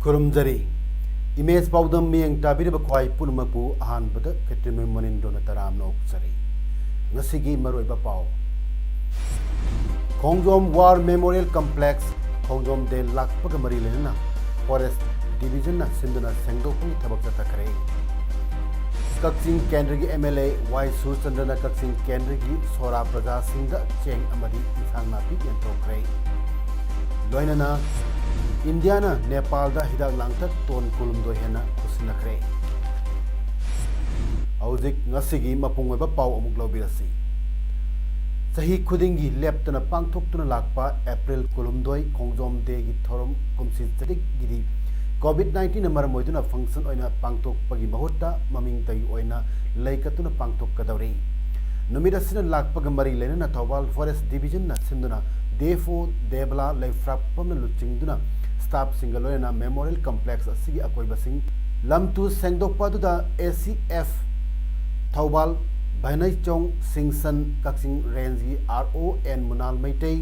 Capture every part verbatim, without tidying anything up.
ꯈꯨꯔꯨꯝꯖꯔꯤ꯫ Image ꯄꯥꯎꯗꯝ ꯃꯤꯠꯌꯦꯡ ꯇꯥꯕꯤꯔꯤꯕ ꯈ꯭ꯋꯥꯏ ꯄꯨꯝꯅꯃꯛꯄꯨ ꯑꯍꯥꯟꯕꯗ ꯈꯦꯇ꯭ꯔꯤꯃꯌꯨꯝ ꯃꯅꯤꯟꯗꯣꯅ ꯇꯔꯥꯝꯅ ꯑꯣꯛꯆꯔꯤ꯫ ꯉꯁꯤꯒꯤ ꯃꯔꯨꯑꯣꯏꯕ ꯄꯥꯎ꯫ ꯈꯣꯡꯖꯣꯝ War Memorial Complex, ꯈꯣꯡꯖꯣꯝ Day ꯂꯥꯛꯄꯒ ꯃꯔꯤ ꯂꯩꯅꯅ Forest Division ꯅ ꯁꯤꯟꯗꯨꯅ ꯁꯦꯡꯗꯣꯛꯄꯒꯤ ꯊꯕꯛ ꯆꯠꯊꯈ꯭ꯔꯦ꯫ ꯀꯛꯆꯤꯡ ꯀꯦꯟꯗ꯭ꯔꯒꯤ M L A ꯋꯥꯏ ꯁꯨꯔꯆꯟꯗ꯭ꯔꯅ ꯀꯛꯆꯤꯡ ꯀꯦꯟꯗ꯭ꯔꯒꯤ ꯁꯣꯔꯥ ꯄ꯭ꯔꯖꯥꯁꯤꯡꯗ ꯆꯦꯡ ꯑꯃꯗꯤ ꯏꯟꯁꯥꯡ ꯅꯥꯄꯤ ꯌꯦꯟꯊꯣꯛꯈ꯭ꯔꯦ꯫ ꯂꯣꯏꯅꯅ ꯏꯟꯗꯤꯌꯥꯅ ꯅꯦꯄꯥꯜꯗ ꯍꯤꯗꯥꯛ ꯂꯥꯡꯊꯛ ꯇꯣꯟ ꯀꯨꯟꯍꯨꯝꯗꯣꯏ ꯍꯦꯟꯅ ꯄꯨꯁꯤꯟꯅꯈ꯭ꯔꯦ꯫ ꯍꯧꯖꯤꯛ ꯉꯁꯤꯒꯤ ꯃꯄꯨꯡ ꯑꯣꯏꯕ ꯄꯥꯎ ꯑꯃꯨꯛ ꯂꯧꯕꯤꯔꯁꯤ꯫ ꯆꯍꯤ ꯈꯨꯗꯤꯡꯒꯤ ꯂꯦꯞꯇꯅ ꯄꯥꯡꯊꯣꯛꯇꯨꯅ ꯂꯥꯛꯄ April ꯀꯨꯟꯍꯨꯝꯗꯣꯏ ꯈꯣꯡꯖꯣꯝ Day ꯒꯤ ꯊꯧꯔꯝ ꯀꯨꯝꯁꯤ ꯆꯍꯤꯒꯤꯗꯤ COVID nineteen ꯅ ꯃꯔꯝ ꯑꯣꯏꯗꯨꯅ function ꯑꯣꯏꯅ ꯄꯥꯡꯊꯣꯛꯄꯒꯤ ꯃꯍꯨꯠꯇ ꯃꯃꯤꯡꯇꯒꯤ ꯑꯣꯏꯅ ꯂꯩ ꯀꯠꯇꯨꯅ ꯄꯥꯡꯊꯣꯛꯀꯗꯧꯔꯤ꯫ ꯅꯨꯃꯤꯠ ꯑꯁꯤꯅ ꯂꯥꯛꯄꯒ ꯃꯔꯤ ꯂꯩꯅꯅ ꯊꯧꯕꯥꯜ Forest Division ꯅ ꯁꯤꯟꯗꯨꯅ ꯗꯦꯐꯣ ꯗꯦꯕꯂꯥ ꯂꯩꯐ꯭ꯔꯥꯞꯄꯝꯅ ꯂꯨꯆꯤꯡꯗꯨꯅ staff ꯁꯤꯡꯒ ꯂꯣꯏꯅꯅ Memorial Complex ꯑꯁꯤꯒꯤ ꯑꯀꯣꯏꯕꯁꯤꯡ ꯂꯝꯇꯨ ꯁꯦꯡꯗꯣꯛꯄ ꯑꯗꯨꯗ A C F Thoubal ꯚꯥꯏꯅꯩꯆꯣꯡ ꯁꯤꯡꯁꯟ, Kakching Range ꯒꯤ R O N ꯃꯨꯅꯥꯜ Meitei,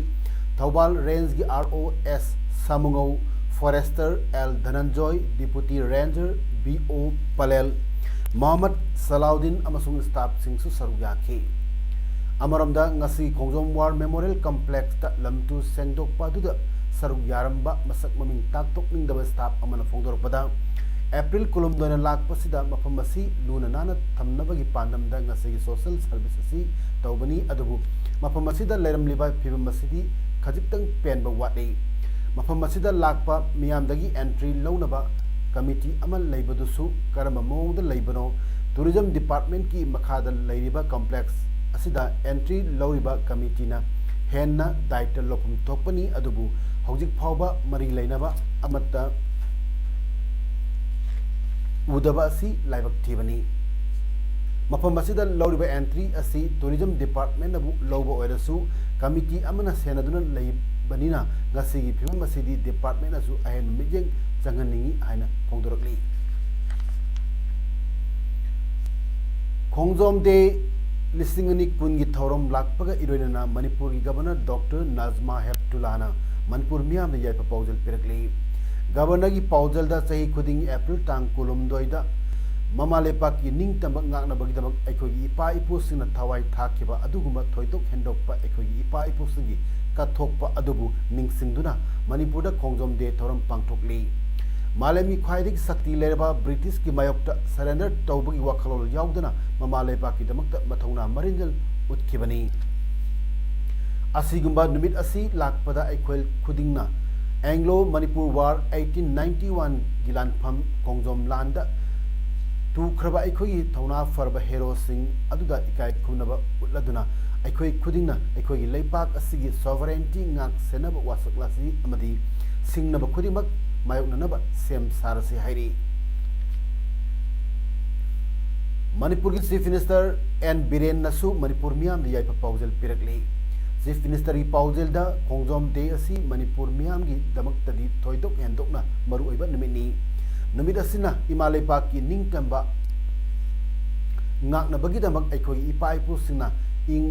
Thoubal Range ꯒꯤ R O S ꯁꯥꯃꯨꯉꯧ, Forester L ꯙꯅꯟꯖꯣꯏ, Deputy Ranger B O Pallel, Mohammad ꯁꯂꯥꯎꯗꯤꯟ ꯑꯃꯁꯨꯡ staff ꯁꯤꯡꯁꯨ ꯁꯔꯨꯛ ꯌꯥꯈꯤ꯫ ꯑꯃꯔꯣꯝꯗ, ꯉꯁꯤ ꯈꯣꯡꯖꯣꯝ War Memorial Complex ꯇ ꯂꯝꯇꯨ ꯁꯦꯡꯗꯣꯛꯄ ꯑꯗꯨꯗ ꯁꯔꯨꯛ ꯌꯥꯔꯝꯕ ꯃꯁꯛ ꯃꯃꯤꯡ ꯇꯥꯛꯊꯣꯛꯅꯤꯡꯗꯕ staff ꯑꯃꯅ ꯐꯣꯡꯗꯣꯔꯛꯄꯗ, April ꯀꯨꯟꯍꯨꯝꯗꯣꯏꯅ ꯂꯥꯛꯄꯁꯤꯗ ꯃꯐꯝ ꯑꯁꯤ ꯂꯨꯅ ꯅꯥꯟꯅ ꯊꯝꯅꯕꯒꯤ ꯄꯥꯟꯗꯝꯗ ꯉꯁꯤꯒꯤ social service ꯑꯁꯤ ꯇꯧꯕꯅꯤ, ꯑꯗꯨꯕꯨ ꯃꯐꯝ ꯑꯁꯤꯗ ꯂꯩꯔꯝꯂꯤꯕ ꯐꯤꯕꯝ ꯑꯁꯤꯗꯤ ꯈꯖꯤꯛꯇꯪ ꯄꯦꯟꯕ ꯋꯥꯠꯂꯤ꯫ ꯃꯐꯝ ꯑꯁꯤꯗ ꯂꯥꯛꯄ ꯃꯤꯌꯥꯝꯗꯒꯤ entry ꯂꯧꯅꯕ committee ꯑꯃ ꯂꯩꯕꯗꯨꯁꯨ ꯀꯔꯝꯕ ꯃꯑꯣꯡꯗ ꯂꯩꯕꯅꯣ? Tourism Department ꯀꯤ ꯃꯈꯥꯗ ꯂꯩꯔꯤꯕ complex ꯑꯁꯤꯗ entry ꯂꯧꯔꯤꯕ committee ꯅ ꯍꯦꯟꯅ ꯗꯥꯏꯇ ꯂꯧꯐꯝ ꯊꯣꯛꯄꯅꯤ, ꯑꯗꯨꯕꯨ ꯍꯧꯖꯤꯛ ꯐꯥꯎꯕ ꯃꯔꯤ ꯂꯩꯅꯕ ꯑꯃꯠꯇ ꯎꯗꯕ ꯑꯁꯤ ꯂꯥꯏꯕꯛ ꯊꯤꯕꯅꯤ꯫ ꯃꯐꯝ ꯑꯁꯤꯗ ꯂꯧꯔꯤꯕ entry ꯑꯁꯤ tourism department ꯅꯕꯨ ꯂꯧꯕ ꯑꯣꯏꯔꯁꯨ, committee ꯑꯃꯅ ꯁꯦꯟꯅꯗꯨꯅ ꯂꯩꯕꯅꯤꯅ, ꯉꯁꯤꯒꯤ ꯐꯤꯕꯝ ꯑꯁꯤꯗꯤ department ꯅꯁꯨ ꯑꯍꯦꯟꯕ ꯃꯤꯠꯌꯦꯡ ꯆꯪꯍꯟꯅꯤꯡꯏ ꯍꯥꯏꯅ ꯐꯣꯡꯗꯣꯔꯛꯂꯤ꯫ ꯈꯣꯡꯖꯣꯝ ꯗꯦ ꯂꯤꯁꯤꯡ ꯑꯅꯤ ꯀꯨꯟꯒꯤ ꯊꯧꯔꯝ ꯂꯥꯛꯄꯒ ꯏꯔꯣꯏꯅꯅ ꯃꯅꯤꯄꯨꯔꯒꯤ ꯒꯕꯔꯅꯔ ꯗꯣꯛꯇꯔ ꯅꯖꯃꯥ ꯍꯦꯞꯇꯨꯂꯥꯅ ꯃꯅꯤꯄꯨꯔ ꯃꯤꯌꯥꯝꯗ ꯌꯥꯏꯐ ꯄꯥꯎꯖꯦꯜ ꯄꯤꯔꯛꯂꯤ꯫ ꯒꯕꯔꯅꯔꯒꯤ ꯄꯥꯎꯖꯦꯜꯗ ꯆꯍꯤ ꯈꯨꯗꯤꯡꯒꯤ ꯑꯦꯄ꯭ꯔꯤꯜ ꯇꯥꯡ ꯀꯨꯟꯍꯨꯝꯗꯣꯏꯗ ꯃꯃꯥ ꯂꯩꯄꯥꯛꯀꯤ ꯅꯤꯡꯇꯝꯕ ꯉꯥꯛꯅꯕꯒꯤꯗꯃꯛ ꯑꯩꯈꯣꯏꯒꯤ ꯏꯄꯥ ꯏꯄꯨꯁꯤꯡꯅ ꯊꯋꯥꯏ ꯊꯥꯈꯤꯕ ꯑꯗꯨꯒꯨꯝꯕ ꯊꯣꯏꯗꯣꯛ ꯍꯦꯟꯗꯣꯛꯄ ꯑꯩꯈꯣꯏꯒꯤ ꯏꯄꯥ ꯏꯄꯨꯁꯤꯡꯒꯤ ꯀꯠꯊꯣꯛꯄ ꯑꯗꯨꯕꯨ ꯅꯤꯡꯁꯤꯡꯗꯨꯅ ꯃꯅꯤꯄꯨꯔꯗ ꯈꯣꯡꯖꯣꯝ ꯗꯦ ꯊꯧꯔꯝ ꯄꯥꯡꯊꯣꯛꯂꯤ꯫ ꯃꯥꯂꯦꯝꯒꯤ ꯈ꯭ꯋꯥꯏꯗꯒꯤ ꯁꯛꯇꯤ ꯂꯩꯔꯕ ꯕ꯭ꯔꯤꯇꯤꯁꯀꯤ ꯃꯥꯌꯣꯛꯇ surrender ꯇꯧꯕꯒꯤ ꯋꯥꯈꯜꯂꯣꯟ ꯌꯥꯎꯗꯅ ꯃꯃꯥ ꯂꯩꯕꯥꯛꯀꯤꯗꯃꯛꯇ ꯃꯊꯧꯅꯥ ꯃꯔꯤꯡꯖꯦꯜ ꯎꯠꯈꯤꯕꯅꯤ꯫ ꯑꯁꯤꯒꯨꯝꯕ ꯅꯨꯃꯤꯠ ꯑꯁꯤ ꯂꯥꯛꯄꯗ ꯑꯩꯈꯣꯏ ꯈꯨꯗꯤꯡꯅ Anglo Manipur War eighteen ninety one ꯒꯤ ꯂꯥꯟꯐꯝ ꯈꯣꯡꯖꯣꯝ ꯂꯥꯟꯗ ꯇꯨꯈ꯭ꯔꯕ ꯑꯩꯈꯣꯏꯒꯤ ꯊꯧꯅꯥ ꯐꯔꯕ ꯍꯦꯔꯣꯁꯤꯡ ꯑꯗꯨꯗ ꯏꯀꯥꯏ ꯈꯨꯝꯅꯕ ꯎꯠꯂꯗꯨꯅ ꯑꯩꯈꯣꯏ ꯈꯨꯗꯤꯡꯅ ꯑꯩꯈꯣꯏꯒꯤ ꯂꯩꯄꯥꯛ ꯑꯁꯤꯒꯤ sovereignty ꯉꯥꯛ ꯁꯦꯟꯅꯕ ꯋꯥꯁꯛꯂꯁꯤ ꯑꯃꯗꯤ ꯁꯤꯡꯅꯕ ꯈꯨꯗꯤꯡꯃꯛ ꯃꯥꯌꯣꯛꯅꯅꯕ ꯁꯦꯝ ꯁꯥꯔꯁꯤ ꯍꯥꯏꯔꯤ꯫ ꯃꯅꯤꯄꯨꯔꯒꯤ Chief Minister N ꯕꯤꯔꯦꯟꯅꯁꯨ ꯃꯅꯤꯄꯨꯔ ꯃꯤꯌꯥꯝꯗ ꯌꯥꯏꯐ ꯄꯥꯎꯖꯦꯜ ꯄꯤꯔꯛꯂꯤ꯫ Chief Ministerꯒꯤ ꯄꯥꯎꯖꯦꯜꯗ ꯈꯣꯡꯖꯣꯝ ꯗꯦ ꯑꯁꯤ ꯃꯅꯤꯄꯨꯔ ꯃꯤꯌꯥꯝꯒꯤꯗꯃꯛꯇꯗꯤ ꯊꯣꯏꯗꯣꯛ ꯍꯦꯟꯗꯣꯛꯅ ꯃꯔꯨꯑꯣꯏꯕ ꯅꯨꯃꯤꯠꯅꯤ꯫ ꯅꯨꯃꯤꯠ ꯑꯁꯤꯅ ꯏꯃꯥ ꯂꯩꯄꯥꯛꯀꯤ ꯅꯤꯡꯇꯝꯕ ꯉꯥꯛꯅꯕꯒꯤꯗꯃꯛ ꯑꯩꯈꯣꯏꯒꯤ ꯏꯄꯥ ꯏꯄꯨꯁꯤꯡꯅ ꯏꯪ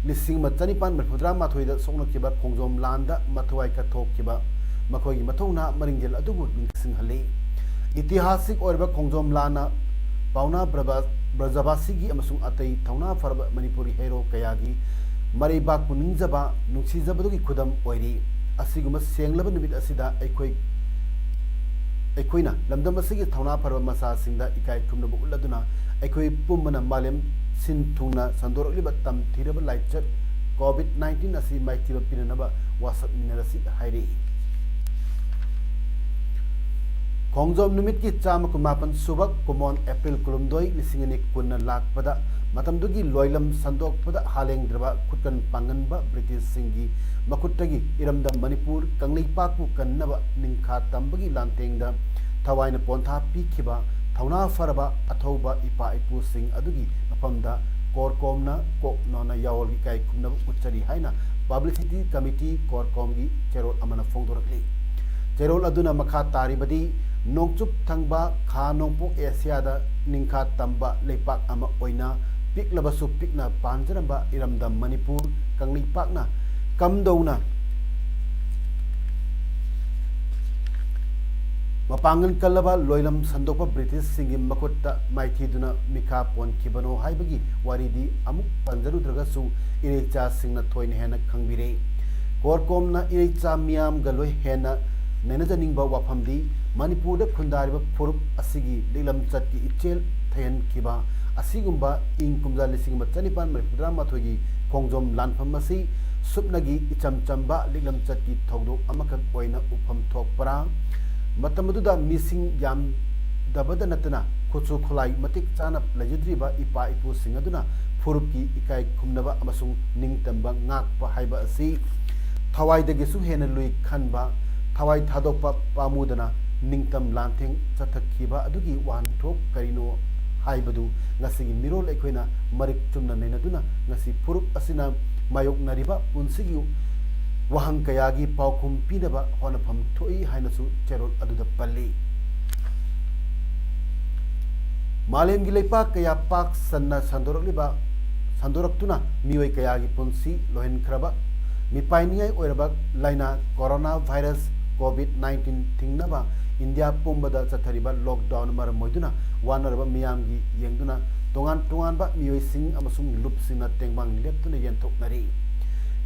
ꯂꯤꯁꯤꯡ ꯑꯃ ꯆꯅꯤꯄꯥꯟ ꯃꯔꯤꯐꯨꯇꯔꯥ ꯃꯥꯊꯣꯏꯗ ꯁꯣꯛꯅꯈꯤꯕ ꯈꯣꯡꯖꯣꯝ ꯂꯥꯟꯗ ꯃꯊ꯭ꯋꯥꯏ ꯀꯠꯊꯣꯛꯈꯤꯕ ꯃꯈꯣꯏꯒꯤ ꯃꯊꯧꯅꯥ ꯃꯔꯤꯡꯖꯦꯜ ꯑꯗꯨꯕꯨ ꯅꯤꯡꯁꯤꯡꯍꯜꯂꯤ꯫ ꯏꯇꯤꯍꯥꯁꯤꯛ ꯑꯣꯏꯔꯕ ꯈꯣꯡꯖꯣꯝ ꯂꯥꯟꯅ ꯄꯥꯎꯅꯥ ꯕ꯭ꯔꯕ-, ꯕ꯭ꯔꯖꯕꯥꯁꯤꯒꯤ ꯑꯃꯁꯨꯡ ꯑꯇꯩ ꯊꯧꯅꯥ ꯐꯔꯕ ꯃꯅꯤꯄꯨꯔꯤ ꯍꯦꯔꯣ ꯀꯌꯥꯒꯤ ꯃꯔꯩꯕꯥꯛꯄꯨ ꯅꯤꯡꯖꯕ, ꯅꯨꯡꯁꯤꯖꯕꯗꯨꯒꯤ ꯈꯨꯗꯝ ꯑꯣꯏꯔꯤ꯫ ꯑꯁꯤꯒꯨꯝꯕ ꯁꯦꯡꯂꯕ ꯅꯨꯃꯤꯠ ꯑꯁꯤꯗ ꯑꯩꯈꯣꯏ, ꯑꯩꯈꯣꯏꯅ ꯂꯝꯗꯝ ꯑꯁꯤꯒꯤ ꯊꯧꯅꯥ ꯐꯔꯕ ꯃꯆꯥꯁꯤꯡꯗ ꯏꯀꯥꯏ ꯈꯨꯝꯅꯕ ꯎꯠꯂꯗꯨꯅ ꯑꯩꯈꯣꯏ ꯄꯨꯝꯕꯅ ꯃꯥꯂꯦꯝ ꯁꯤꯟ ꯊꯨꯡꯅ ꯁꯟꯗꯣꯔꯛꯂꯤꯕ ꯇꯝꯊꯤꯔꯕ ꯂꯥꯏꯆꯠ COVID nineteen ꯑꯁꯤ ꯃꯥꯏꯊꯤꯕ ꯄꯤꯅꯅꯕ ꯋꯥꯁꯛꯃꯤꯟꯅꯔꯁꯤ ꯍꯥꯏꯔꯤ꯫ ꯈꯣꯡꯖꯣꯝ ꯅꯨꯃꯤꯠꯀꯤ ꯆꯥꯝꯃ ꯀꯨꯟꯃꯥꯄꯟ ꯁꯨꯕ ꯀꯨꯝꯑꯣꯟ ꯑꯦꯄ꯭ꯔꯤꯜ ꯀꯨꯟꯍꯨꯝꯗꯣꯏ, ꯂꯤꯁꯤꯡ ꯑꯅꯤ ꯀꯨꯟꯅ ꯂꯥꯛꯄꯗ ꯃꯇꯝꯗꯨꯒꯤ ꯂꯣꯏꯂꯝ ꯁꯟꯗꯣꯛꯄꯗ ꯍꯥꯂꯦꯡꯗ꯭ꯔꯕ ꯈꯨꯠꯀꯟ ꯄꯥꯡꯒꯟꯕ ꯕ꯭ꯔꯤꯇꯤꯁꯁꯤꯡꯒꯤ ꯃꯈꯨꯠꯇꯒꯤ ꯏꯔꯝꯗꯝ ꯃꯅꯤꯄꯨꯔ ꯀꯪꯂꯩꯄꯥꯛꯄꯨ ꯀꯟꯅꯕ ꯅꯤꯡꯈꯥ ꯇꯝꯕꯒꯤ ꯂꯥꯟꯊꯦꯡꯗ ꯊꯋꯥꯏꯅ ꯄꯣꯟꯊꯥ ꯄꯤꯈꯤꯕ ꯊꯧꯅꯥ ꯐꯔꯕ ꯑꯊꯧꯕ ꯏꯄꯥ ꯏꯄꯨꯁꯤꯡ ꯑꯗꯨꯒꯤ ꯃꯐꯝꯗ ꯀꯣꯔꯀꯣꯝꯅ ꯀꯣꯛ ꯅꯣꯟꯅ ꯌꯥꯑꯣꯜꯒꯤ ꯏꯀꯥꯏ ꯈꯨꯝꯅꯕ ꯎꯠꯆꯔꯤ ꯍꯥꯏꯅ Publicity Committee ꯀꯣꯔꯀꯣꯝꯒꯤ ꯆꯦꯔꯣꯜ ꯑꯃꯅ ꯐꯣꯡꯗꯣꯔꯛꯂꯤ꯫ ꯆꯦꯔꯣꯜ ꯑꯗꯨꯅ ꯃꯈꯥ ꯇꯥꯔꯤꯕꯗꯤ, ꯅꯣꯡꯆꯨꯞ ꯊꯪꯕ ꯈꯥ ꯅꯣꯡꯄꯣꯛ ꯑꯦꯁꯤꯌꯥꯗ ꯅꯤꯡꯈꯥ ꯇꯝꯕ ꯂꯩꯄꯥꯛ ꯑꯃ ꯑꯣꯏꯅ ꯄꯤꯛꯂꯕꯁꯨ ꯄꯤꯛꯅ ꯄꯥꯟꯖꯔꯝꯕ ꯏꯔꯝꯗꯝ ꯃꯅꯤꯄꯨꯔ ꯀꯪꯂꯩꯄꯥꯛꯅ ꯀꯝꯗꯧꯅ ꯃꯄꯥꯡꯒꯜ ꯀꯜꯂꯕ ꯂꯣꯏꯂꯝ ꯁꯟꯗꯣꯛꯄ ꯕ꯭ꯔꯤꯇꯤꯁꯁꯤꯡꯒꯤ ꯃꯈꯨꯠꯇ ꯃꯥꯏꯊꯤꯗꯨꯅ ꯃꯤꯈꯥ ꯄꯣꯟꯈꯤꯕꯅꯣ ꯍꯥꯏꯕꯒꯤ ꯋꯥꯔꯤꯗꯤ ꯑꯃꯨꯛ ꯄꯟꯖꯔꯨꯗ꯭ꯔꯒꯁꯨ, ꯏꯔꯩꯆꯥꯁꯤꯡꯅ ꯊꯣꯏꯅ ꯍꯦꯟꯅ ꯈꯪꯕꯤꯔꯦ꯫ ꯀꯣꯔꯀꯣꯝꯅ ꯏꯔꯩꯆꯥ ꯃꯤꯌꯥꯝꯒ ꯂꯣꯏ ꯍꯦꯟꯅ ꯅꯩꯅꯖꯅꯤꯡꯕ ꯋꯥꯐꯝꯗꯤ, ꯃꯅꯤꯄꯨꯔꯗ ꯈꯨꯟꯗꯥꯔꯤꯕ ꯐꯨꯔꯨꯞ ꯑꯁꯤꯒꯤ ꯂꯤꯛꯂꯝꯆꯠꯀꯤ ꯏꯆꯦꯜ ꯊꯩꯍꯟꯈꯤꯕ ꯑꯁꯤꯒꯨꯝꯕ ꯏꯪ ꯀꯨꯝꯖꯥ ꯂꯤꯁꯤꯡ ꯑꯃ ꯆꯅꯤꯄꯥꯟ ꯃꯔꯤꯐꯨꯇꯔꯥ ꯃꯥꯊꯣꯏꯒꯤ ꯈꯣꯡꯖꯣꯝ ꯂꯥꯟꯐꯝ ꯑꯁꯤ ꯁꯨꯞꯅꯒꯤ ꯏꯆꯝ ꯆꯝꯕ ꯂꯤꯛꯂꯝꯆꯠꯀꯤ ꯊꯧꯗꯣꯛ ꯑꯃꯈꯛ ꯑꯣꯏꯅ ꯎꯐꯝ ꯊꯣꯛꯄꯔꯥ? ꯃꯇꯝ ꯑꯗꯨꯗ ꯃꯤꯁꯤꯡ ꯌꯥꯝꯗꯕꯗ ꯅꯠꯇꯅ ꯈꯨꯠꯁꯨ ꯈꯨꯠꯂꯥꯏ ꯃꯇꯤꯛ ꯆꯥꯅ ꯂꯩꯖꯗ꯭ꯔꯤꯕ ꯏꯄꯥ ꯏꯄꯨꯁꯤꯡ ꯑꯗꯨꯅ ꯐꯨꯔꯨꯞꯀꯤ ꯏꯀꯥꯏ ꯈꯨꯝꯅꯕ ꯑꯃꯁꯨꯡ ꯅꯤꯡꯇꯝꯕ ꯉꯥꯛꯄ ꯍꯥꯏꯕ ꯑꯁꯤ ꯊꯋꯥꯏꯗꯒꯤꯁꯨ ꯍꯦꯟꯅ ꯂꯨꯏ ꯈꯟꯕ, ꯊꯋꯥꯏ ꯊꯥꯗꯣꯛꯄ ꯄꯥꯝꯃꯨꯗꯅ ꯅꯤꯡꯇꯝ ꯂꯥꯟꯊꯦꯡ ꯆꯠꯊꯈꯤꯕ ꯑꯗꯨꯒꯤ ꯋꯥꯍꯟꯊꯣꯛ ꯀꯔꯤꯅꯣ ꯍꯥꯏꯕꯗꯨ ꯉꯁꯤꯒꯤ ꯃꯤꯔꯣꯜ ꯑꯩꯈꯣꯏꯅ ꯃꯔꯤꯛ ꯆꯨꯝꯅ ꯅꯩꯅꯗꯨꯅ ꯉꯁꯤ ꯐꯨꯔꯨꯞ ꯑꯁꯤꯅ ꯃꯥꯌꯣꯛꯅꯔꯤꯕ ꯄꯨꯟꯁꯤꯒꯤ ꯋꯥꯍꯪ ꯀꯌꯥꯒꯤ ꯄꯥꯎꯈꯨꯝ ꯄꯤꯅꯕ ꯍꯣꯠꯅꯐꯝ ꯊꯣꯛꯏ ꯍꯥꯏꯅꯁꯨ ꯆꯦꯔꯣꯜ ꯑꯗꯨꯗ ꯄꯜꯂꯤ꯫ ꯃꯥꯂꯦꯝꯒꯤ ꯂꯩꯄꯥꯛ ꯀꯌꯥ ꯄꯥꯛ ꯁꯟꯅ ꯁꯟꯗꯣꯔꯛꯂꯤꯕ, ꯁꯟꯗꯣꯔꯛꯇꯨꯅ ꯃꯤꯑꯣꯏ ꯀꯌꯥꯒꯤ ꯄꯨꯟꯁꯤ ꯂꯣꯏꯍꯟꯈ꯭ꯔꯕ, ꯃꯤꯄꯥꯏꯅꯤꯡꯉꯥꯏ ꯑꯣꯏꯔꯕ ꯂꯥꯏꯅꯥ ꯀꯣꯔꯣꯅꯥ ꯚꯥꯏꯔꯁ ꯀꯣꯚꯤꯗ ꯅꯥꯏꯟꯇꯤꯟ ꯊꯤꯡꯅꯕ ꯏꯟꯗꯤꯌꯥ ꯄꯨꯝꯕꯗ ꯆꯠꯊꯔꯤꯕ ꯂꯣꯛꯗꯥꯎꯟ ꯃꯔꯝ ꯑꯣꯏꯗꯨꯅ ꯋꯥꯅꯔꯕ ꯃꯤꯌꯥꯝꯒꯤ ꯌꯦꯡꯗꯨꯅ ꯇꯣꯉꯥꯟ ꯇꯣꯉꯥꯟꯕ ꯃꯤꯑꯣꯏꯁꯤꯡ ꯑꯃꯁꯨꯡ ꯂꯨꯞꯁꯤꯡꯅ ꯇꯦꯡꯕꯥꯡ ꯂꯦꯞꯇꯨꯅ ꯌꯦꯟꯊꯣꯛꯅꯔꯤ꯫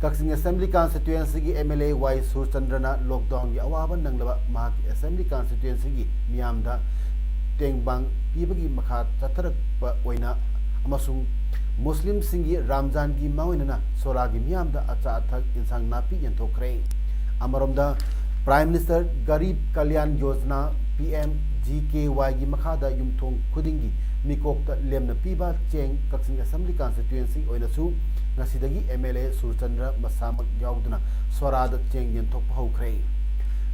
ꯀꯛꯆꯤꯡ ꯑꯦꯁꯦꯝꯕ꯭ꯂꯤ ꯀꯟꯁꯇꯤꯇ꯭ꯋꯦꯟꯁꯤꯒꯤ ꯑꯦꯝ ꯑꯦꯜ ꯑꯦ ꯋꯥꯏ ꯁꯨꯔꯆꯟꯗ꯭ꯔꯅ ꯂꯣꯛꯗꯥꯎꯟꯒꯤ ꯑꯋꯥꯕ ꯅꯪꯂꯕ ꯃꯍꯥꯛꯀꯤ ꯑꯦꯁꯦꯝꯕ꯭ꯂꯤ ꯀꯟꯁꯇꯤꯇ꯭ꯋꯦꯟꯁꯤꯒꯤ ꯃꯤꯌꯥꯝꯗ ꯇꯦꯡꯕꯥꯡ ꯄꯤꯕꯒꯤ ꯃꯈꯥ ꯆꯠꯊꯔꯛꯄ ꯑꯣꯏꯅ ꯑꯃꯁꯨꯡ ꯃꯨꯁꯂꯤꯝꯁꯤꯡꯒꯤ ꯔꯥꯝꯖꯥꯟꯒꯤ ꯃꯥꯡꯑꯣꯏꯅꯅ ꯁꯣꯔꯥꯒꯤ ꯃꯤꯌꯥꯝꯗ ꯑꯆꯥ ꯑꯊꯛ, ꯏꯟꯁꯥꯡ ꯅꯥꯄꯤ ꯌꯦꯟꯊꯣꯛꯈ꯭ꯔꯦ꯫ ꯑꯃꯔꯣꯝꯗ, prime minister Garib Kalyan Yojana, P M G K ꯋꯥꯏꯒꯤ ꯃꯈꯥꯗ ꯌꯨꯝꯊꯣꯡ ꯈꯨꯗꯤꯡꯒꯤ ꯃꯤꯀꯣꯛꯇ ꯂꯦꯝꯅ ꯄꯤꯕ ꯆꯦꯡ ꯀꯛꯆꯤꯡ Assembly Constituency ꯑꯣꯏꯅꯁꯨ ꯉꯁꯤꯗꯒꯤ M L A ꯁꯨꯔꯆꯟꯗ꯭ꯔ ꯃꯁꯥꯃꯛ ꯌꯥꯎꯗꯨꯅ ꯁꯣꯔꯥꯗ ꯆꯦꯡ ꯌꯦꯟꯊꯣꯛꯄ ꯍꯧꯈ꯭ꯔꯦ꯫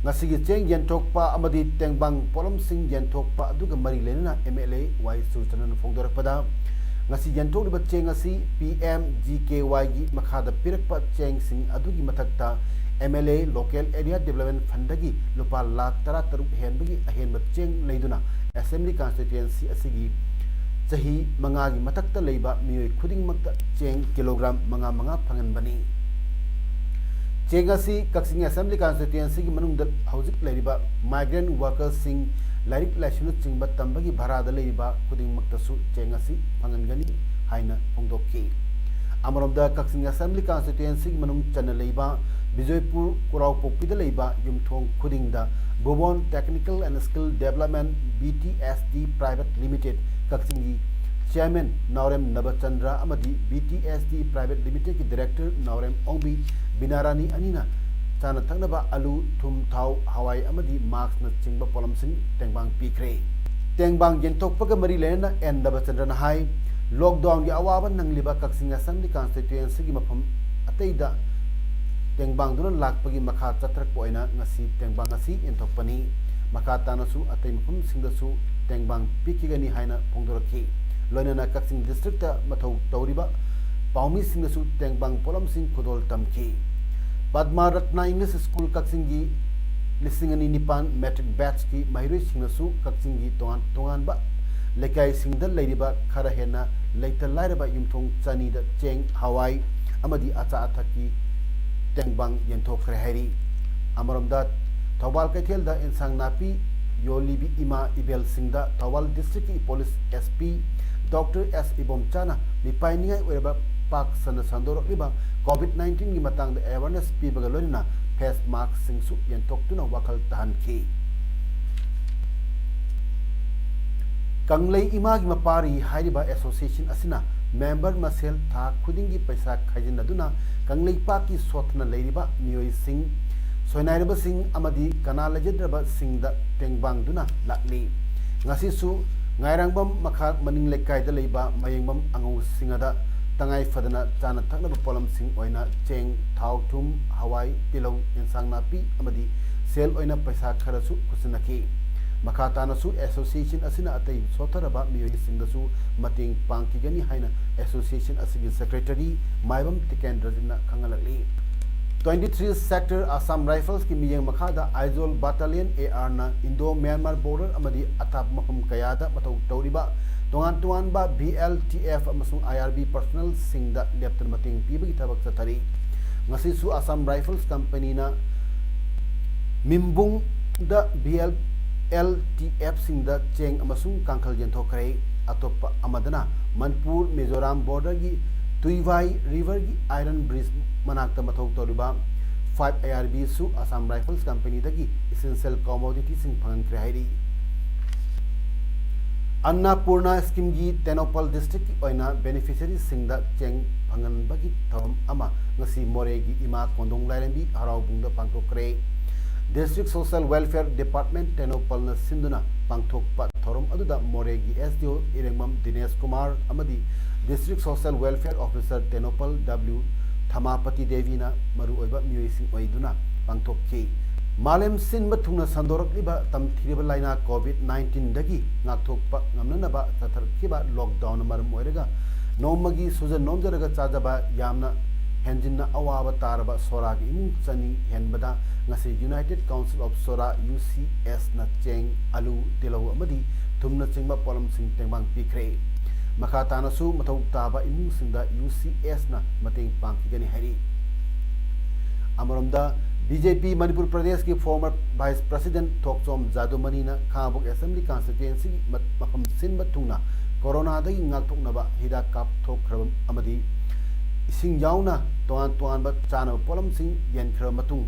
ꯉꯁꯤꯒꯤ ꯆꯦꯡ ꯌꯦꯟꯊꯣꯛꯄ ꯑꯃꯗꯤ ꯇꯦꯡꯕꯥꯡ ꯄꯣꯠꯂꯝꯁꯤꯡ ꯌꯦꯟꯊꯣꯛꯄ ꯑꯗꯨꯒ ꯃꯔꯤ ꯂꯩꯅꯅ M L A ꯋꯥꯏ ꯁꯨꯔꯆꯟꯗ꯭ꯔꯅ ꯐꯣꯡꯗꯣꯔꯛꯄꯗ, ꯉꯁꯤ ꯌꯦꯟꯊꯣꯛꯂꯤꯕ ꯆꯦꯡ ꯑꯁꯤ P M G K Yꯒꯤ ꯃꯈꯥꯗ ꯄꯤꯔꯛꯄ ꯆꯦꯡꯁꯤꯡ ꯑꯗꯨꯒꯤ ꯃꯊꯛꯇ M L A Local Area Development Fundꯗꯒꯤ ꯂꯨꯄꯥ ꯂꯥꯈ ꯇꯔꯥ ꯇꯔꯨꯛ ꯍꯦꯟꯕꯒꯤ ꯑꯍꯦꯟꯕ ꯆꯦꯡ ꯂꯩꯗꯨꯅ Assembly Constituency ꯑꯁꯤꯒꯤ ꯆꯍꯤ ꯃꯉꯥꯒꯤ ꯃꯊꯛꯇ ꯂꯩꯕ ꯃꯤꯑꯣꯏ ꯈꯨꯗꯤꯡꯃꯛꯇ ꯆꯦꯡ ꯀꯤꯂꯣꯒ꯭ꯔꯥꯝ ꯃꯉꯥ ꯃꯉꯥ ꯐꯪꯍꯟꯕꯅꯤ꯫ ꯆꯦꯡ ꯑꯁꯤ ꯀꯛꯆꯤꯡ Assembly Constituencyꯒꯤ ꯃꯅꯨꯡꯗ ꯍꯧꯖꯤꯛ ꯂꯩꯔꯤꯕ migrant workerꯁꯤꯡ, ꯂꯥꯏꯔꯤꯛ ꯂꯥꯏꯁꯨꯅꯆꯤꯡꯕ ꯇꯝꯕꯒꯤ ꯚꯔꯥꯗ ꯂꯩꯔꯤꯕ ꯈꯨꯗꯤꯡꯃꯛꯇꯁꯨ ꯆꯦꯡ ꯑꯁꯤ ꯐꯪꯍꯟꯒꯅꯤ ꯍꯥꯏꯅ ꯐꯣꯡꯗꯣꯛꯈꯤ꯫ ꯑꯃꯔꯣꯝꯗ, ꯀꯛꯆꯤꯡ Assembly Constituencyꯒꯤ ꯃꯅꯨꯡ ꯆꯟꯅ ꯂꯩꯕ ꯕꯤꯖꯣꯏꯄꯨꯔ ꯀꯨꯔꯥꯎꯄꯣꯛꯄꯤꯗ ꯂꯩꯕ ꯌꯨꯝꯊꯣꯡ ꯈꯨꯗꯤꯡꯗ ꯚꯨꯕꯣꯟ Technical and Skill Development, B T S D Private Limited, ꯀꯛꯆꯤꯡꯒꯤ Chairman ꯅꯥꯎꯔꯦꯝ ꯅꯕꯆꯟꯗ꯭ꯔ ꯑꯃꯗꯤ B T S D Private Limitedꯀꯤ Director ꯅꯥꯎꯔꯦꯝ ꯑꯣꯡꯕꯤ ꯕꯤꯅꯥꯔꯥꯅꯤ ꯑꯅꯤꯅ ꯆꯥꯅ ꯊꯛꯅꯕ ꯑꯂꯨ, ꯊꯨꯝ, ꯊꯥꯎ, ꯍꯋꯥꯏ ꯑꯃꯗꯤ maskꯅꯆꯤꯡꯕ ꯄꯣꯠꯂꯝꯁꯤꯡ ꯇꯦꯡꯕꯥꯡ ꯄꯤꯈ꯭ꯔꯦ꯫ ꯇꯦꯡꯕꯥꯡ ꯌꯦꯟꯊꯣꯛꯄꯒ ꯃꯔꯤ ꯂꯩꯅꯅ N ꯗꯕꯆꯟꯗ꯭ꯔꯅ ꯍꯥꯏ, lockdownꯒꯤ ꯑꯋꯥꯕ ꯅꯪꯂꯤꯕ ꯀꯛꯆꯤꯡ Assembly Constituencyꯒꯤ ꯃꯐꯝ ꯑꯇꯩꯗ ꯇꯦꯡꯕꯥꯡꯗꯨꯅ ꯂꯥꯛꯄꯒꯤ ꯃꯈꯥ ꯆꯠꯊꯔꯛꯄ ꯑꯣꯏꯅ ꯉꯁꯤ ꯇꯦꯡꯕꯥꯡ ꯑꯁꯤ ꯌꯦꯟꯊꯣꯛꯄꯅꯤ꯫ ꯃꯈꯥ ꯇꯥꯅꯁꯨ ꯑꯇꯩ ꯃꯐꯝꯁꯤꯡꯗꯁꯨ ꯇꯦꯡꯕꯥꯡ ꯄꯤꯈꯤꯒꯅꯤ ꯍꯥꯏꯅ ꯐꯣꯡꯗꯣꯔꯛꯈꯤ꯫ ꯂꯣꯏꯅꯅ ꯀꯛꯆꯤꯡ districtꯇ ꯃꯊꯧ ꯇꯧꯔꯤꯕ ꯄꯥꯎꯃꯤꯁꯤꯡꯗꯁꯨ ꯇꯦꯡꯕꯥꯡ ꯄꯣꯠꯂꯝꯁꯤꯡ ꯈꯨꯗꯣꯜ ꯇꯝꯈꯤ꯫ ꯄꯗꯃ ꯔꯠꯅ English School ꯀꯛꯆꯤꯡꯒꯤ ꯂꯤꯁꯤꯡ ꯑꯅꯤ ꯅꯤꯄꯥꯟ matric batchꯀꯤ ꯃꯍꯩꯔꯣꯏꯁꯤꯡꯅꯁꯨ ꯀꯛꯆꯤꯡꯒꯤ ꯇꯣꯉꯥꯟ ꯇꯣꯉꯥꯟꯕ ꯂꯩꯀꯥꯏꯁꯤꯡꯗ ꯂꯩꯔꯤꯕ ꯈꯔ ꯍꯦꯟꯅ ꯂꯩꯇ ꯂꯥꯏꯔꯕ ꯌꯨꯝꯊꯣꯡ ꯆꯅꯤꯗ ꯆꯦꯡ, ꯍꯋꯥꯏ ꯑꯃꯗꯤ ꯑꯆꯥ ꯑꯊꯛꯀꯤ ꯇꯦꯡꯕꯥꯡ ꯌꯦꯟꯊꯣꯛꯈ꯭ꯔꯦ ꯍꯥꯏꯔꯤ꯫ ꯑꯃꯔꯣꯝꯗ, ꯊꯧꯕꯥꯜ ꯀꯩꯊꯦꯜꯗ ꯏꯟꯁꯥꯡ ꯅꯥꯄꯤ ꯌꯣꯜꯂꯤꯕꯤ ꯏꯃꯥ ꯏꯕꯦꯜꯁꯤꯡꯗ Thoubal districtꯀꯤ police S P Doctor S ꯏꯕꯣꯝꯆꯥꯅ ꯃꯤꯄꯥꯏꯅꯤꯡꯉꯥꯏ ꯑꯣꯏꯔꯕ ꯄꯥꯛ ꯁꯟꯅ ꯁꯟꯗꯣꯔꯛꯂꯤꯕ COVID nineteenꯒꯤ ꯃꯇꯥꯡꯗ awareness ꯄꯤꯕꯒ ꯂꯣꯏꯅꯅ face maskꯁꯤꯡꯁꯨ ꯌꯦꯟꯊꯣꯛꯇꯨꯅ ꯋꯥꯈꯜ ꯇꯥꯍꯟꯈꯤ꯫ ꯀꯪꯂꯩ ꯏꯃꯥꯒꯤ ꯃꯄꯥꯔꯤ ꯍꯥꯏꯔꯤꯕ association ꯑꯁꯤꯅ member ꯃꯁꯦꯜ ꯊꯥ ꯈꯨꯗꯤꯡꯒꯤ ꯄꯩꯁꯥ ꯈꯥꯏꯖꯤꯟꯅꯗꯨꯅ ꯀꯪꯂꯩꯄꯥꯛꯀꯤ ꯁꯣꯠꯊꯅ ꯂꯩꯔꯤꯕ ꯃꯤꯑꯣꯏꯁꯤꯡ, ꯁꯣꯏꯅꯥꯏꯔꯕꯁꯤꯡ ꯑꯃꯗꯤ ꯀꯅꯥ ꯂꯩꯖꯗ꯭ꯔꯕꯁꯤꯡꯗ ꯇꯦꯡꯕꯥꯡꯗꯨꯅ ꯂꯥꯛꯂꯤ꯫ ꯉꯁꯤꯁꯨ ꯉꯥꯏꯔꯥꯡꯕꯝ ꯃꯈꯥ ꯃꯅꯤꯡ ꯂꯩꯀꯥꯏꯗ ꯂꯩꯕ ꯃꯌꯦꯡꯕꯝ ꯑꯉꯧ ꯁꯤꯡꯍꯗ ꯇꯉꯥꯏ ꯐꯗꯅ ꯆꯥꯅ ꯊꯛꯅꯕ ꯄꯣꯠꯂꯝꯁꯤꯡ ꯑꯣꯏꯅ ꯆꯦꯡ, ꯊꯥꯎ, ꯊꯨꯝ, ꯍꯋꯥꯏ, ꯇꯤꯜꯍꯧ, ꯏꯟꯁꯥꯡ ꯅꯥꯄꯤ ꯑꯃꯗꯤ ꯁꯦꯜ ꯑꯣꯏꯅ ꯄꯩꯁꯥ ꯈꯔꯁꯨ ꯈꯨꯠꯁꯤꯟꯅꯈꯤ꯫ ꯃꯈꯥ ꯇꯥꯅꯁꯨ association ꯑꯁꯤꯅ ꯑꯇꯩ ꯁꯣꯠꯊꯔꯕ ꯃꯤꯑꯣꯏꯁꯤꯡꯗꯁꯨ ꯃꯇꯦꯡ ꯄꯥꯡꯈꯤꯒꯅꯤ ꯍꯥꯏꯅ association ꯑꯁꯤꯒꯤ secretary ꯃꯥꯏꯕꯝ ꯇꯤꯀꯦꯟꯗ꯭ꯔꯖꯤꯠꯅ ꯈꯪꯍꯜꯂꯛꯂꯤ꯫ Twenty three Sector Assam Riflesꯀꯤ ꯃꯤꯠꯌꯦꯡ ꯃꯈꯥꯗ Aizawl Battalion ARꯅ Indo Myanmar border ꯑꯃꯗꯤ ꯑꯊꯥꯞꯄ ꯃꯐꯝ ꯀꯌꯥꯗ ꯃꯊꯧ ꯇꯧꯔꯤꯕ ꯇꯣꯉꯥꯟ ꯇꯣꯉꯥꯟꯕ BLTF ꯑꯃꯁꯨꯡ IRB personnelꯁꯤꯡꯗ ꯂꯦꯞꯇꯅ ꯃꯇꯦꯡ ꯄꯤꯕꯒꯤ ꯊꯕꯛ ꯆꯠꯊꯔꯤ꯫ ꯉꯁꯤꯁꯨ Assam Rifles companyꯅ ꯃꯤꯝꯕꯨꯡꯗ BLTFꯁꯤꯡꯗ ꯆꯦꯡ ꯑꯃꯁꯨꯡ ꯀꯥꯡꯈꯜ ꯌꯦꯟꯊꯣꯛꯈ꯭ꯔꯦ꯫ ꯑꯇꯣꯞꯄ ꯑꯃꯗꯅ ꯃꯅꯤꯄꯨꯔ ꯃꯤꯖꯣꯔꯥꯝ borderꯒꯤ ꯇꯨꯏꯚꯥꯏ riverꯒꯤ iron bridge ꯃꯅꯥꯛꯇ ꯃꯊꯧ ꯇꯧꯔꯤꯕ five IRBꯁꯨ Assam Rifles companyꯗꯒꯤ essential commodityꯁꯤꯡ ꯐꯪꯍꯟꯈ꯭ꯔꯦ ꯍꯥꯏꯔꯤ꯫ ꯑꯟꯅꯄꯨꯔꯅꯥ schemeꯒꯤ ꯇꯦꯡꯅꯧꯄꯜ districtꯀꯤ ꯑꯣꯏꯅ beneficiaryꯁꯤꯡꯗ ꯆꯦꯡ ꯐꯪꯍꯟꯕꯒꯤ ꯊꯧꯔꯝ ꯑꯃ ꯉꯁꯤ ꯃꯣꯔꯦꯒꯤ ꯏꯃꯥ ꯀꯣꯟꯗꯣꯡ ꯂꯥꯏꯔꯦꯝꯕꯤ ꯍꯔꯥꯎꯕꯨꯡꯗ ꯄꯥꯡꯊꯣꯛꯈ꯭ꯔꯦ꯫ District Social Welfare Department ꯇꯦꯡꯅꯧꯄꯜꯅ ꯁꯤꯟꯗꯨꯅ ꯄꯥꯡꯊꯣꯛꯄ ꯊꯧꯔꯝ ꯑꯗꯨꯗ ꯃꯣꯔꯦꯒꯤ SDO ꯏꯔꯦꯡꯕꯝ ꯗꯤꯅꯦꯁ ꯀꯨꯃꯥꯔ ꯑꯃꯗꯤ District Social Welfare Officer Tengnoupal W ꯊꯃꯥꯄꯇꯤ ꯗꯦꯕꯤꯅ ꯃꯔꯨꯑꯣꯏꯕ ꯃꯤꯑꯣꯏꯁꯤꯡ ꯑꯣꯏꯗꯨꯅ ꯄꯥꯡꯊꯣꯛꯈꯤ꯫ ꯃꯥꯂꯦꯝ ꯁꯤꯟꯕ ꯊꯨꯡꯅ ꯁꯟꯗꯣꯔꯛꯂꯤꯕ ꯇꯝꯊꯤꯔꯕ ꯂꯥꯏꯅꯥ COVID nineteenꯗꯒꯤ ꯉꯥꯛꯊꯣꯛꯄ ꯉꯝꯅꯅꯕ ꯆꯠꯊꯔꯛꯈꯤꯕ lockdownꯅ ꯃꯔꯝ ꯑꯣꯏꯔꯒ ꯅꯣꯡꯃꯒꯤ ꯁꯨꯖ ꯅꯣꯝꯖꯔꯒ ꯆꯥꯖꯕ ꯌꯥꯝꯅ ꯍꯦꯟꯖꯤꯟꯅ ꯑꯋꯥꯕ ꯇꯥꯔꯕ ꯁꯣꯔꯥꯒꯤ ꯏꯃꯨꯡ ꯆꯅꯤ ꯍꯦꯟꯕꯗ ꯉꯁꯤ United Council of Sora, UCSꯅ ꯆꯦꯡ, ꯑꯂꯨ, ꯇꯤꯜꯍꯧ ꯑꯃꯗꯤ ꯊꯨꯝꯅꯆꯤꯡꯕ ꯄꯣꯠꯂꯝꯁꯤꯡ ꯇꯦꯡꯕꯥꯡ ꯄꯤꯈ꯭ꯔꯦ꯫ ꯃꯈꯥ ꯇꯥꯅꯁꯨ ꯃꯊꯧ ꯇꯥꯕ ꯏꯃꯨꯡꯁꯤꯡꯗ UCSꯅ ꯃꯇꯦꯡ ꯄꯥꯡꯈꯤꯒꯅꯤ ꯍꯥꯏꯔꯤ꯫ ꯑꯃꯔꯣꯝꯗ, BJP ꯃꯅꯤꯄꯨꯔ ꯄ꯭ꯔꯗꯦꯁꯀꯤ former vice president ꯊꯣꯛꯆꯣꯝ ꯖꯥꯗꯨꯃꯅꯤꯅ ꯈꯥꯉꯕꯣꯛ assembly constituencyꯒꯤ ꯃ-, ꯃꯐꯝ ꯁꯤꯟꯕ ꯊꯨꯡꯅ ꯀꯣꯔꯣꯅꯥꯗꯒꯤ ꯉꯥꯛꯊꯣꯛꯅꯕ ꯍꯤꯗꯥꯛ ꯀꯥꯞꯊꯣꯛꯈ꯭ꯔꯕ ꯑꯃꯗꯤ ꯏꯁꯤꯡ ꯌꯥꯎꯅ ꯇꯣꯉꯥꯟ ꯇꯣꯉꯥꯟꯕ ꯆꯥꯅꯕ ꯄꯣꯠꯂꯝꯁꯤꯡ ꯌꯦꯟꯈ꯭ꯔꯕ ꯃꯇꯨꯡ,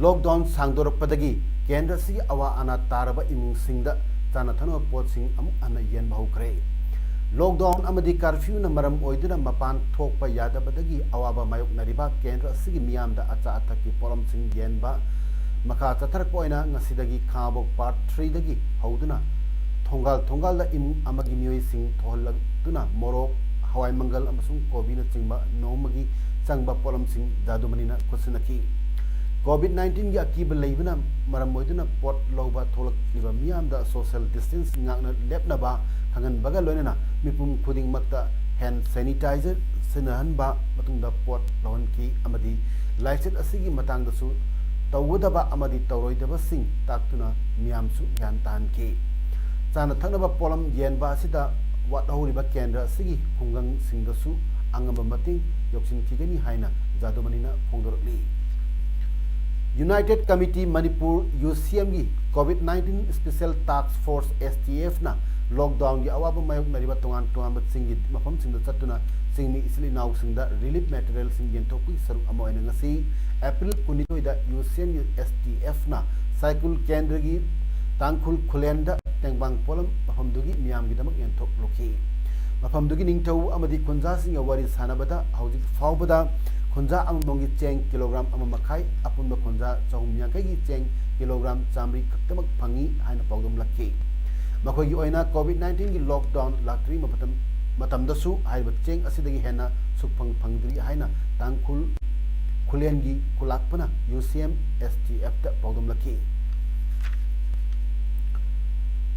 lockdown ꯁꯥꯡꯗꯣꯔꯛꯄꯗꯒꯤ ꯀꯦꯟꯗ꯭ꯔ ꯑꯁꯤꯒꯤ ꯑꯋꯥ ꯑꯅꯥ ꯇꯥꯔꯕ ꯏꯃꯨꯡꯁꯤꯡꯗ ꯆꯥꯅ ꯊꯛꯅꯕ ꯄꯣꯠꯁꯤꯡ ꯑꯃꯨꯛ ꯍꯟꯅ ꯌꯦꯟꯕ ꯍꯧꯈ꯭ꯔꯦ꯫ Lockdown ꯑꯃꯗꯤ curfewꯅ ꯃꯔꯝ ꯑꯣꯏꯗꯨꯅ ꯃꯄꯥꯟ ꯊꯣꯛꯄ ꯌꯥꯗꯕꯗꯒꯤ ꯑꯋꯥꯕ ꯃꯥꯌꯣꯛꯅꯔꯤꯕ ꯀꯦꯟꯗ꯭ꯔ ꯑꯁꯤꯒꯤ ꯃꯤꯌꯥꯝꯗ ꯑꯆꯥ ꯑꯊꯛꯀꯤ ꯄꯣꯠꯂꯝꯁꯤꯡ ꯌꯦꯟꯕ ꯃꯈꯥ ꯆꯠꯊꯔꯛꯄ ꯑꯣꯏꯅ ꯉꯁꯤꯗꯒꯤ ꯈꯥꯉꯕꯣꯛ part threeꯗꯒꯤ ꯍꯧꯗꯨꯅ ꯊꯣꯡꯒꯥꯜ ꯊꯣꯡꯒꯥꯜꯗ ꯏꯃꯨꯡ ꯑꯃꯒꯤ ꯃꯤꯑꯣꯏꯁꯤꯡ ꯊꯣꯛꯍꯜꯂꯛꯇꯨꯅ ꯃꯣꯔꯣꯛ, ꯍꯋꯥꯏ ꯃꯪꯒꯜ ꯑꯃꯁꯨꯡ ꯀꯣꯕꯤꯅꯆꯤꯡꯕ ꯅꯣꯡꯃꯒꯤ ꯆꯪꯕ ꯄꯣꯠꯂꯝꯁꯤꯡ ꯖꯥꯗꯨꯃꯅꯤꯅ ꯈꯨꯠꯁꯤꯟꯅꯈꯤ꯫ COVID nineteen ꯒꯤ ꯑꯀꯤꯕ ꯂꯩꯕꯅ ꯃꯔꯝ ꯑꯣꯏꯗꯨꯅ ꯄꯣꯠ ꯂꯧꯕ ꯊꯣꯛꯂꯛꯂꯤꯕ ꯃꯤꯌꯥꯝꯗ social distance ꯉꯥꯛꯅ ꯂꯦꯞꯅꯕ ꯈꯪꯍꯟꯕꯒ ꯂꯣꯏꯅꯅ ꯃꯤꯄꯨꯝ ꯈꯨꯗꯤꯡꯃꯛꯇ hand sanitizer ꯁꯤꯖꯤꯟꯅꯍꯟꯕ, ꯃꯇꯨꯡꯗ ꯄꯣꯠ ꯂꯧꯍꯟꯈꯤ ꯑꯃꯗꯤ ꯂꯥꯏꯆꯠ ꯑꯁꯤꯒꯤ ꯃꯇꯥꯡꯗꯁꯨ ꯇꯧꯒꯗꯕ ꯑꯃꯗꯤ ꯇꯧꯔꯣꯏꯗꯕꯁꯤꯡ ꯇꯥꯛꯇꯨꯅ ꯃꯤꯌꯥꯝꯁꯨ ꯒ꯭ꯌꯥꯟ ꯇꯥꯍꯟꯈꯤ꯫ ꯆꯥꯅ ꯊꯛꯅꯕ ꯄꯣꯠꯂꯝ ꯌꯦꯟꯕ ꯑꯁꯤꯗ ꯋꯥꯠꯍꯧꯔꯤꯕ ꯀꯦꯟꯗ꯭ꯔ ꯑꯁꯤꯒꯤ ꯈꯨꯡꯒꯪꯁꯤꯡꯗꯁꯨ ꯑꯉꯝꯕ ꯃꯇꯦꯡ ꯌꯧꯁꯤꯟꯈꯤꯒꯅꯤ ꯍꯥꯏꯅ ꯖꯥꯗꯨꯃꯅꯤꯅ ꯐꯣꯡꯗꯣꯔꯛꯂꯤ꯫ United Committee Manipur, UCM ꯒꯤ COVID nineteen Special Task Force, STF ꯅ lockdown ꯒꯤ ꯑꯋꯥꯕ ꯃꯥꯌꯣꯛꯅꯔꯤꯕ ꯇꯣꯉꯥꯟ ꯇꯣꯉꯥꯟꯕ ꯆꯤꯡꯒꯤ ꯃꯐꯝꯁꯤꯡꯗ ꯆꯠꯇꯨꯅ ꯆꯤꯡꯃꯤ ꯏꯆꯤꯜ ꯏꯅꯥꯎꯁꯤꯡꯗ relief material ꯁꯤꯡ ꯌꯦꯟꯊꯣꯛꯄꯒꯤ ꯁꯔꯨꯛ ꯑꯃ ꯑꯣꯏꯅ ꯉꯁꯤ April ꯀꯨꯟꯅꯤꯊꯣꯏꯗ UCM ꯒꯤ STF ꯅ ꯁꯥꯏꯀꯨꯜ ꯀꯦꯟꯗ꯭ꯔꯒꯤ ꯇꯥꯡꯈꯨꯜ ꯈꯨꯂꯦꯟꯗ ꯇꯦꯡꯕꯥꯡ ꯄꯣꯠꯂꯝ ꯃꯐꯝꯗꯨꯒꯤ ꯃꯤꯌꯥꯝꯒꯤꯗꯃꯛ ꯌꯦꯟꯊꯣꯛꯂꯨꯈꯤ꯫ ꯃꯐꯝꯗꯨꯒꯤ ꯅꯤꯡꯊꯧ ꯑꯃꯗꯤ ꯈꯨꯟꯖꯥꯁꯤꯡꯒ ꯋꯥꯔꯤ ꯁꯥꯟꯅꯕꯗ ꯍꯧꯖꯤꯛ ꯐꯥꯎꯕꯗ ꯈꯨꯟꯖꯥ ꯑꯃꯃꯝꯒꯤ ꯆꯦꯡ ꯀꯤꯂꯣꯒ꯭ꯔꯥꯝ ꯑꯃ ꯃꯈꯥꯏ, ꯑꯄꯨꯟꯕ ꯈꯨꯟꯖꯥ ꯆꯍꯨꯝ ꯌꯥꯡꯈꯩꯒꯤ ꯆꯦꯡ ꯀꯤꯂꯣꯒ꯭ꯔꯥꯝ ꯆꯥꯃꯔꯤ ꯈꯛꯇꯃꯛ ꯐꯪꯏ ꯍꯥꯏꯅ ꯄꯥꯎꯗꯝꯂꯛꯈꯤ꯫ ꯃꯈꯣꯏꯒꯤ ꯑꯣꯏꯅ COVID nineteen ꯒꯤ lockdown ꯂꯥꯛꯇ꯭ꯔꯤꯉꯩ ꯃꯇꯝ, ꯃꯇꯝꯗꯁꯨ ꯍꯥꯏꯔꯤꯕ ꯆꯦꯡ ꯑꯁꯤꯗꯒꯤ ꯍꯦꯟꯅ ꯁꯨꯛꯐꯪ ꯐꯪꯗ꯭ꯔꯤ ꯍꯥꯏꯅ ꯇꯥꯡꯈꯨꯜ ꯈꯨꯂꯦꯟꯒꯤ ꯈꯨꯂꯥꯛꯄꯅ UCM STF ꯇ ꯄꯥꯎꯗꯝꯂꯛꯈꯤ꯫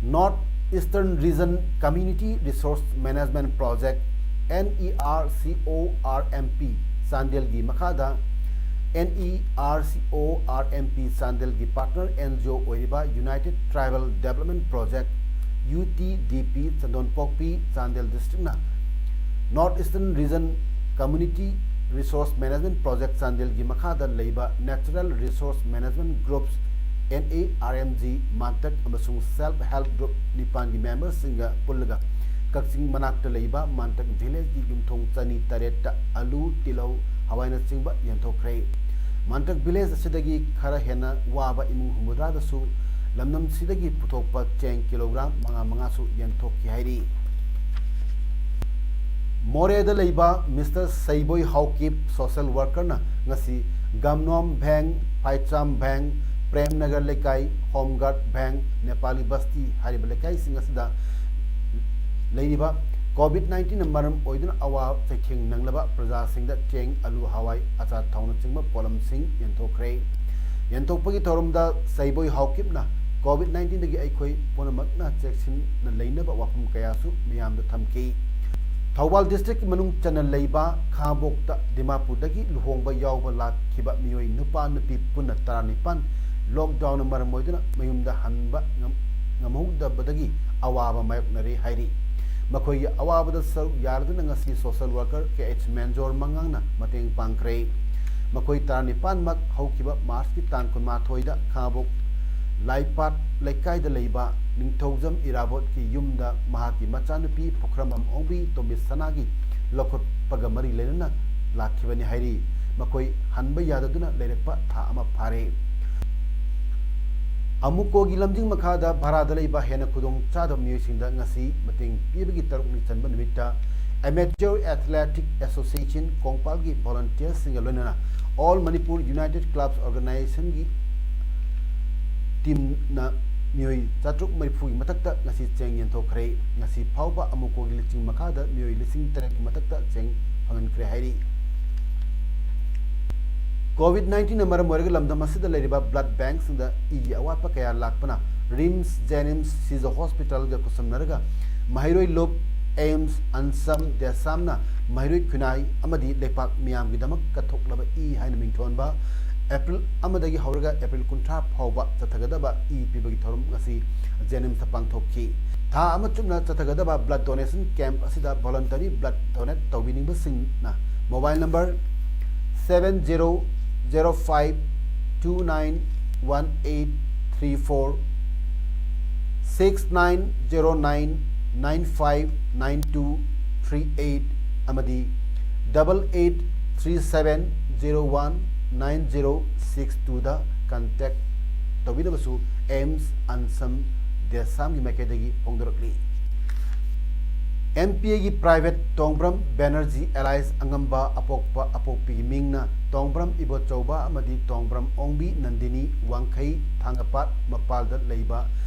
North Eastern Region Community Resource Management Project, NERCORMP, ꯆꯥꯟꯗꯦꯜꯒꯤ ꯃꯈꯥꯗ NERCORMP ꯆꯥꯟꯗꯦꯜꯒꯤ partner NGO ꯑꯣꯏꯔꯤꯕ United Tribal Development Project, UTDP, ꯆꯟꯗꯣꯟꯄꯣꯛꯄꯤ, Chandel district ꯅ North Eastern Region Community Resource Management Project ꯆꯥꯟꯗꯦꯜꯒꯤ ꯃꯈꯥꯗ ꯂꯩꯕ Natural Resource Management Groups, NERMG, ꯃꯥꯟꯇꯛ ꯑꯃꯁꯨꯡ Self Help Group ꯅꯤꯄꯥꯟꯒꯤ member ꯁꯤꯡꯒ ꯄꯨꯜꯂꯒ ꯀꯛꯆꯤꯡ ꯃꯅꯥꯛꯇ ꯂꯩꯕ ꯃꯥꯟꯇꯛ village ꯀꯤ ꯌꯨꯝꯊꯣꯡ ꯆꯅꯤ ꯇꯔꯦꯠꯇ ꯑꯂꯨ, ꯇꯤꯜꯍꯧ, ꯍꯋꯥꯏꯅꯆꯤꯡꯕ ꯌꯦꯟꯊꯣꯛꯈ꯭ꯔꯦ꯫ ꯃꯥꯟꯇꯛ village ꯑꯁꯤꯗꯒꯤ ꯈꯔ ꯍꯦꯟꯅ ꯋꯥꯕ ꯏꯃꯨꯡ ꯍꯨꯝꯐꯨꯇꯔꯥꯗꯁꯨ ꯂꯝꯗꯝꯁꯤꯗꯒꯤ ꯄꯨꯊꯣꯛꯄ ꯆꯦꯡ ꯀꯤꯂꯣꯒ꯭ꯔꯥꯝ ꯃꯉꯥ ꯃꯉꯥꯁꯨ ꯌꯦꯟꯊꯣꯛꯈꯤ ꯍꯥꯏꯔꯤ꯫ ꯃꯣꯔꯦꯗ ꯂꯩꯕ Mister ꯁꯩꯕꯣꯏ ꯍꯥꯎꯀꯤꯞ, social worker ꯅ ꯉꯁꯤ ꯒꯝꯅꯣꯝ ꯚꯦꯡ, ꯐꯥꯏꯆꯥꯝ ꯚꯦꯡ, ꯄ꯭ꯔꯦꯝ ꯅꯒꯔ ꯂꯩꯀꯥꯏ, ꯍꯣꯝ ꯒꯥꯔꯗ ꯚꯦꯡ, ꯅꯦꯄꯥꯂꯤ ꯕꯁꯇꯤ ꯍꯥꯏꯔꯤꯕ ꯂꯩꯀꯥꯏꯁꯤꯡ ꯑꯁꯤꯗ ꯂꯩꯔꯤꯕ ꯀꯣꯚꯤꯗ ꯅꯥꯏꯟꯇꯤꯟꯅ ꯃꯔꯝ ꯑꯣꯏꯗꯨꯅ ꯑꯋꯥ ꯆꯩꯊꯦꯡ ꯅꯪꯂꯕ ꯄ꯭ꯔꯖꯥꯁꯤꯡꯗ ꯆꯦꯡ, ꯑꯂꯨ, ꯍꯋꯥꯏ, ꯑꯆꯥ ꯊꯥꯎꯅꯆꯤꯡꯕ ꯄꯣꯠꯂꯝꯁꯤꯡ ꯌꯦꯟꯊꯣꯛꯈ꯭ꯔꯦ꯫ ꯌꯦꯟꯊꯣꯛꯄꯒꯤ ꯊꯧꯔꯝꯗ ꯁꯩꯕꯣꯏ ꯍꯥꯎꯀꯤꯞꯅ ꯀꯣꯚꯤꯗ ꯅꯥꯏꯟꯇꯤꯟꯗꯒꯤ ꯑꯩꯈꯣꯏ ꯄꯨꯝꯅꯃꯛꯅ ꯆꯦꯛꯁꯤꯟꯅ ꯂꯩꯅꯕ ꯋꯥꯐꯝ ꯀꯌꯥꯁꯨ ꯃꯤꯌꯥꯝꯗ ꯊꯝꯈꯤ꯫ ꯊꯧꯕꯥꯜ ꯗꯤꯁꯇ꯭ꯔꯤꯛꯀꯤ ꯃꯅꯨꯡ ꯆꯟꯅ ꯂꯩꯕ ꯈꯥꯉꯕꯣꯛꯇ ꯗꯤꯃꯥꯄꯨꯔꯗꯒꯤ ꯂꯨꯍꯣꯡꯕ ꯌꯥꯎꯕ ꯂꯥꯛꯈꯤꯕ ꯃꯤꯑꯣꯏ ꯅꯨꯄꯥ ꯅꯨꯄꯤ ꯄꯨꯟꯅ ꯇꯔꯥꯅꯤꯄꯥꯟ ꯂꯣꯛꯗꯥꯎꯟꯅ ꯃꯔꯝ ꯑꯣꯏꯗꯨꯅ ꯃꯌꯨꯝꯗ ꯍꯟꯕ ꯉꯝ-, ꯉꯝꯍꯧꯗꯕꯗꯒꯤ ꯑꯋꯥꯕ ꯃꯥꯌꯣꯛꯅꯔꯦ ꯍꯥꯏꯔꯤ꯫ ꯃꯈꯣꯏꯒꯤ ꯑꯋꯥꯕꯗ ꯁꯔꯨꯛ ꯌꯥꯔꯗꯨꯅ ꯉꯁꯤ ꯁꯣꯁꯦꯜ ꯋꯥꯔꯀꯔ ꯀꯦ ꯑꯩꯆ ꯃꯦꯟꯖꯣꯔ ꯃꯉꯥꯡꯅ ꯃꯇꯦꯡ ꯄꯥꯡꯈ꯭ꯔꯦ꯫ ꯃꯈꯣꯏ ꯇꯔꯥꯅꯤꯄꯥꯟꯃꯛ ꯍꯧꯈꯤꯕ ꯃꯥꯔꯆꯀꯤ ꯇꯥꯡ ꯀꯨꯟꯃꯥꯊꯣꯏꯗ ꯈꯥꯉꯕꯣꯛ ꯂꯥꯏꯄꯥꯠ ꯂꯩꯀꯥꯏꯗ ꯂꯩꯕ ꯅꯤꯡꯊꯧꯖꯝ ꯏꯔꯥꯕꯣꯠꯀꯤ ꯌꯨꯝꯗ ꯃꯍꯥꯛꯀꯤ ꯃꯆꯥꯅꯨꯄꯤ ꯄꯨꯈ꯭ꯔꯝꯕꯝ ꯑꯣꯡꯕꯤ ꯇꯣꯝꯕꯤꯁꯅꯥꯒꯤ ꯂꯧꯈꯠꯄꯒ ꯃꯔꯤ ꯂꯩꯅꯅ ꯂꯥꯛꯈꯤꯕꯅꯤ ꯍꯥꯏꯔꯤ꯫ ꯃꯈꯣꯏ ꯍꯟꯕ ꯌꯥꯗꯗꯨꯅ ꯂꯩꯔꯛꯄ ꯊꯥ ꯑꯃ ꯐꯥꯔꯦ꯫ ꯑꯃꯨꯀꯣꯒꯤ ꯂꯝꯖꯤꯡ ꯃꯈꯥꯗ ꯚꯔꯥꯗ ꯂꯩꯕ ꯍꯦꯟꯅ ꯈꯨꯗꯣꯡ ꯆꯥꯗꯕ ꯃꯤꯑꯣꯏꯁꯤꯡꯗ ꯉꯁꯤ ꯃꯇꯦꯡ ꯄꯤꯕꯒꯤ ꯇꯔꯨꯛꯅꯤ ꯆꯟꯕ ꯅꯨꯃꯤꯠꯇ Amateur Athletic Association ꯀꯣꯡꯄꯥꯜꯒꯤ ꯚꯣꯂꯨꯟꯇꯤꯌꯔꯁꯤꯡꯒ ꯂꯣꯏꯅꯅ All Manipur United Clubs Organizationꯒꯤ ꯇꯤꯝꯅ ꯃꯤꯑꯣꯏ ꯆꯥꯇ꯭ꯔꯨꯛ ꯃꯔꯤꯐꯨꯒꯤ ꯃꯊꯛꯇ ꯉꯁꯤ ꯆꯦꯡ ꯌꯦꯟꯊꯣꯛꯈ꯭ꯔꯦ꯫ ꯉꯁꯤ ꯐꯥꯎꯕ ꯑꯃꯨꯀꯣꯒꯤ ꯂꯨꯆꯤꯡ ꯃꯈꯥꯗ ꯃꯤꯑꯣꯏ ꯂꯤꯁꯤꯡ ꯇꯔꯦꯠꯀꯤ ꯃꯊꯛꯇ ꯆꯦꯡ ꯐꯪꯍꯟꯈ꯭ꯔꯦ ꯍꯥꯏꯔꯤ꯫ ꯀꯣꯚꯤꯗ ꯅꯥꯏꯟꯇꯤꯟꯅ ꯃꯔꯝ ꯑꯣꯏꯔꯒ ꯂꯝꯗꯝ ꯑꯁꯤꯗ ꯂꯩꯔꯤꯕ ꯕ꯭ꯂꯗ ꯕꯦꯡꯛꯁꯤꯡꯗ ꯏꯒꯤ ꯑꯋꯥꯠꯄ ꯀꯌꯥ ꯂꯥꯛꯄꯅ ꯔꯤꯝꯁ, ꯖꯦꯅꯤꯝꯁ, ꯁꯤꯖ ꯍꯣꯁꯄꯤꯇꯥꯜꯒ ꯈꯨꯠꯁꯝꯅꯔꯒ ꯃꯍꯩꯔꯣꯏ ꯂꯨꯞ, ꯑꯦꯝꯁ, ꯑꯟꯁꯝ, ꯗꯦꯁꯥꯝꯅ ꯃꯍꯩꯔꯣꯏ ꯈꯨꯟꯅꯥꯏ ꯑꯃꯗꯤ ꯂꯩꯄꯥꯛ ꯃꯤꯌꯥꯝꯒꯤꯗꯃꯛ ꯀꯠꯊꯣꯛꯂꯕ ꯏ ꯍꯥꯏꯅ ꯃꯤꯡꯊꯣꯟꯕ ꯑꯦꯄ꯭ꯔꯤꯜ ꯑꯃꯗꯒꯤ ꯍꯧꯔꯒ ꯑꯦꯄ꯭ꯔꯤꯜ ꯀꯨꯟꯊ꯭ꯔꯥ ꯐꯥꯎꯕ ꯆꯠꯊꯒꯗꯕ ꯏ ꯄꯤꯕꯒꯤ ꯊꯧꯔꯝ ꯉꯁꯤ ꯖꯦꯅꯤꯝꯁꯇ ꯄꯥꯡꯊꯣꯛꯈꯤ꯫ ꯊꯥ ꯑꯃ ꯆꯨꯞꯅ ꯆꯠꯊꯒꯗꯕ ꯕ꯭ꯂꯗ ꯗꯣꯅꯦꯁꯟ ꯀꯦꯝꯞ ꯑꯁꯤꯗ ꯚꯣꯂꯨꯟꯇꯔꯤ ꯕ꯭ꯂꯗ ꯗꯣꯅꯦꯠ ꯇꯧꯕꯤꯅꯤꯡꯕꯁꯤꯡꯅ mobile number seven zero zero five two nine one eight three four, six nine zero nine nine five nine two three eight ꯑꯃꯗꯤ double eight three seven zero one nine zero six twoꯗ contact ꯇꯧꯕꯤꯅꯕꯁꯨ ꯑꯦꯝꯁ ꯑꯟꯁꯝ ꯗꯦꯁꯥꯝꯒꯤ ꯃꯥꯏꯀꯩꯗꯒꯤ ꯐꯣꯡꯗꯣꯔꯛꯂꯤ꯫ M P ꯑꯦꯒꯤ private ꯇꯣꯡꯕ꯭ꯔꯝ Banerjee alias ꯑꯉꯝꯕ ꯑꯄꯣꯛꯄ ꯑꯄꯣꯛꯄꯤꯒꯤ ꯃꯤꯡꯅ ꯇꯣꯡꯕ꯭ꯔꯝ ꯏꯕꯣꯆꯧꯕ ꯑꯃꯗꯤ ꯇꯣꯡꯕ꯭ꯔꯝ ꯑꯣꯡꯕꯤ ꯅꯟꯗꯤꯅꯤ ꯋꯥꯡꯈꯩ ꯊꯥꯡꯒꯄꯥꯠ ꯃꯄꯥꯜꯗ ꯂꯩꯕ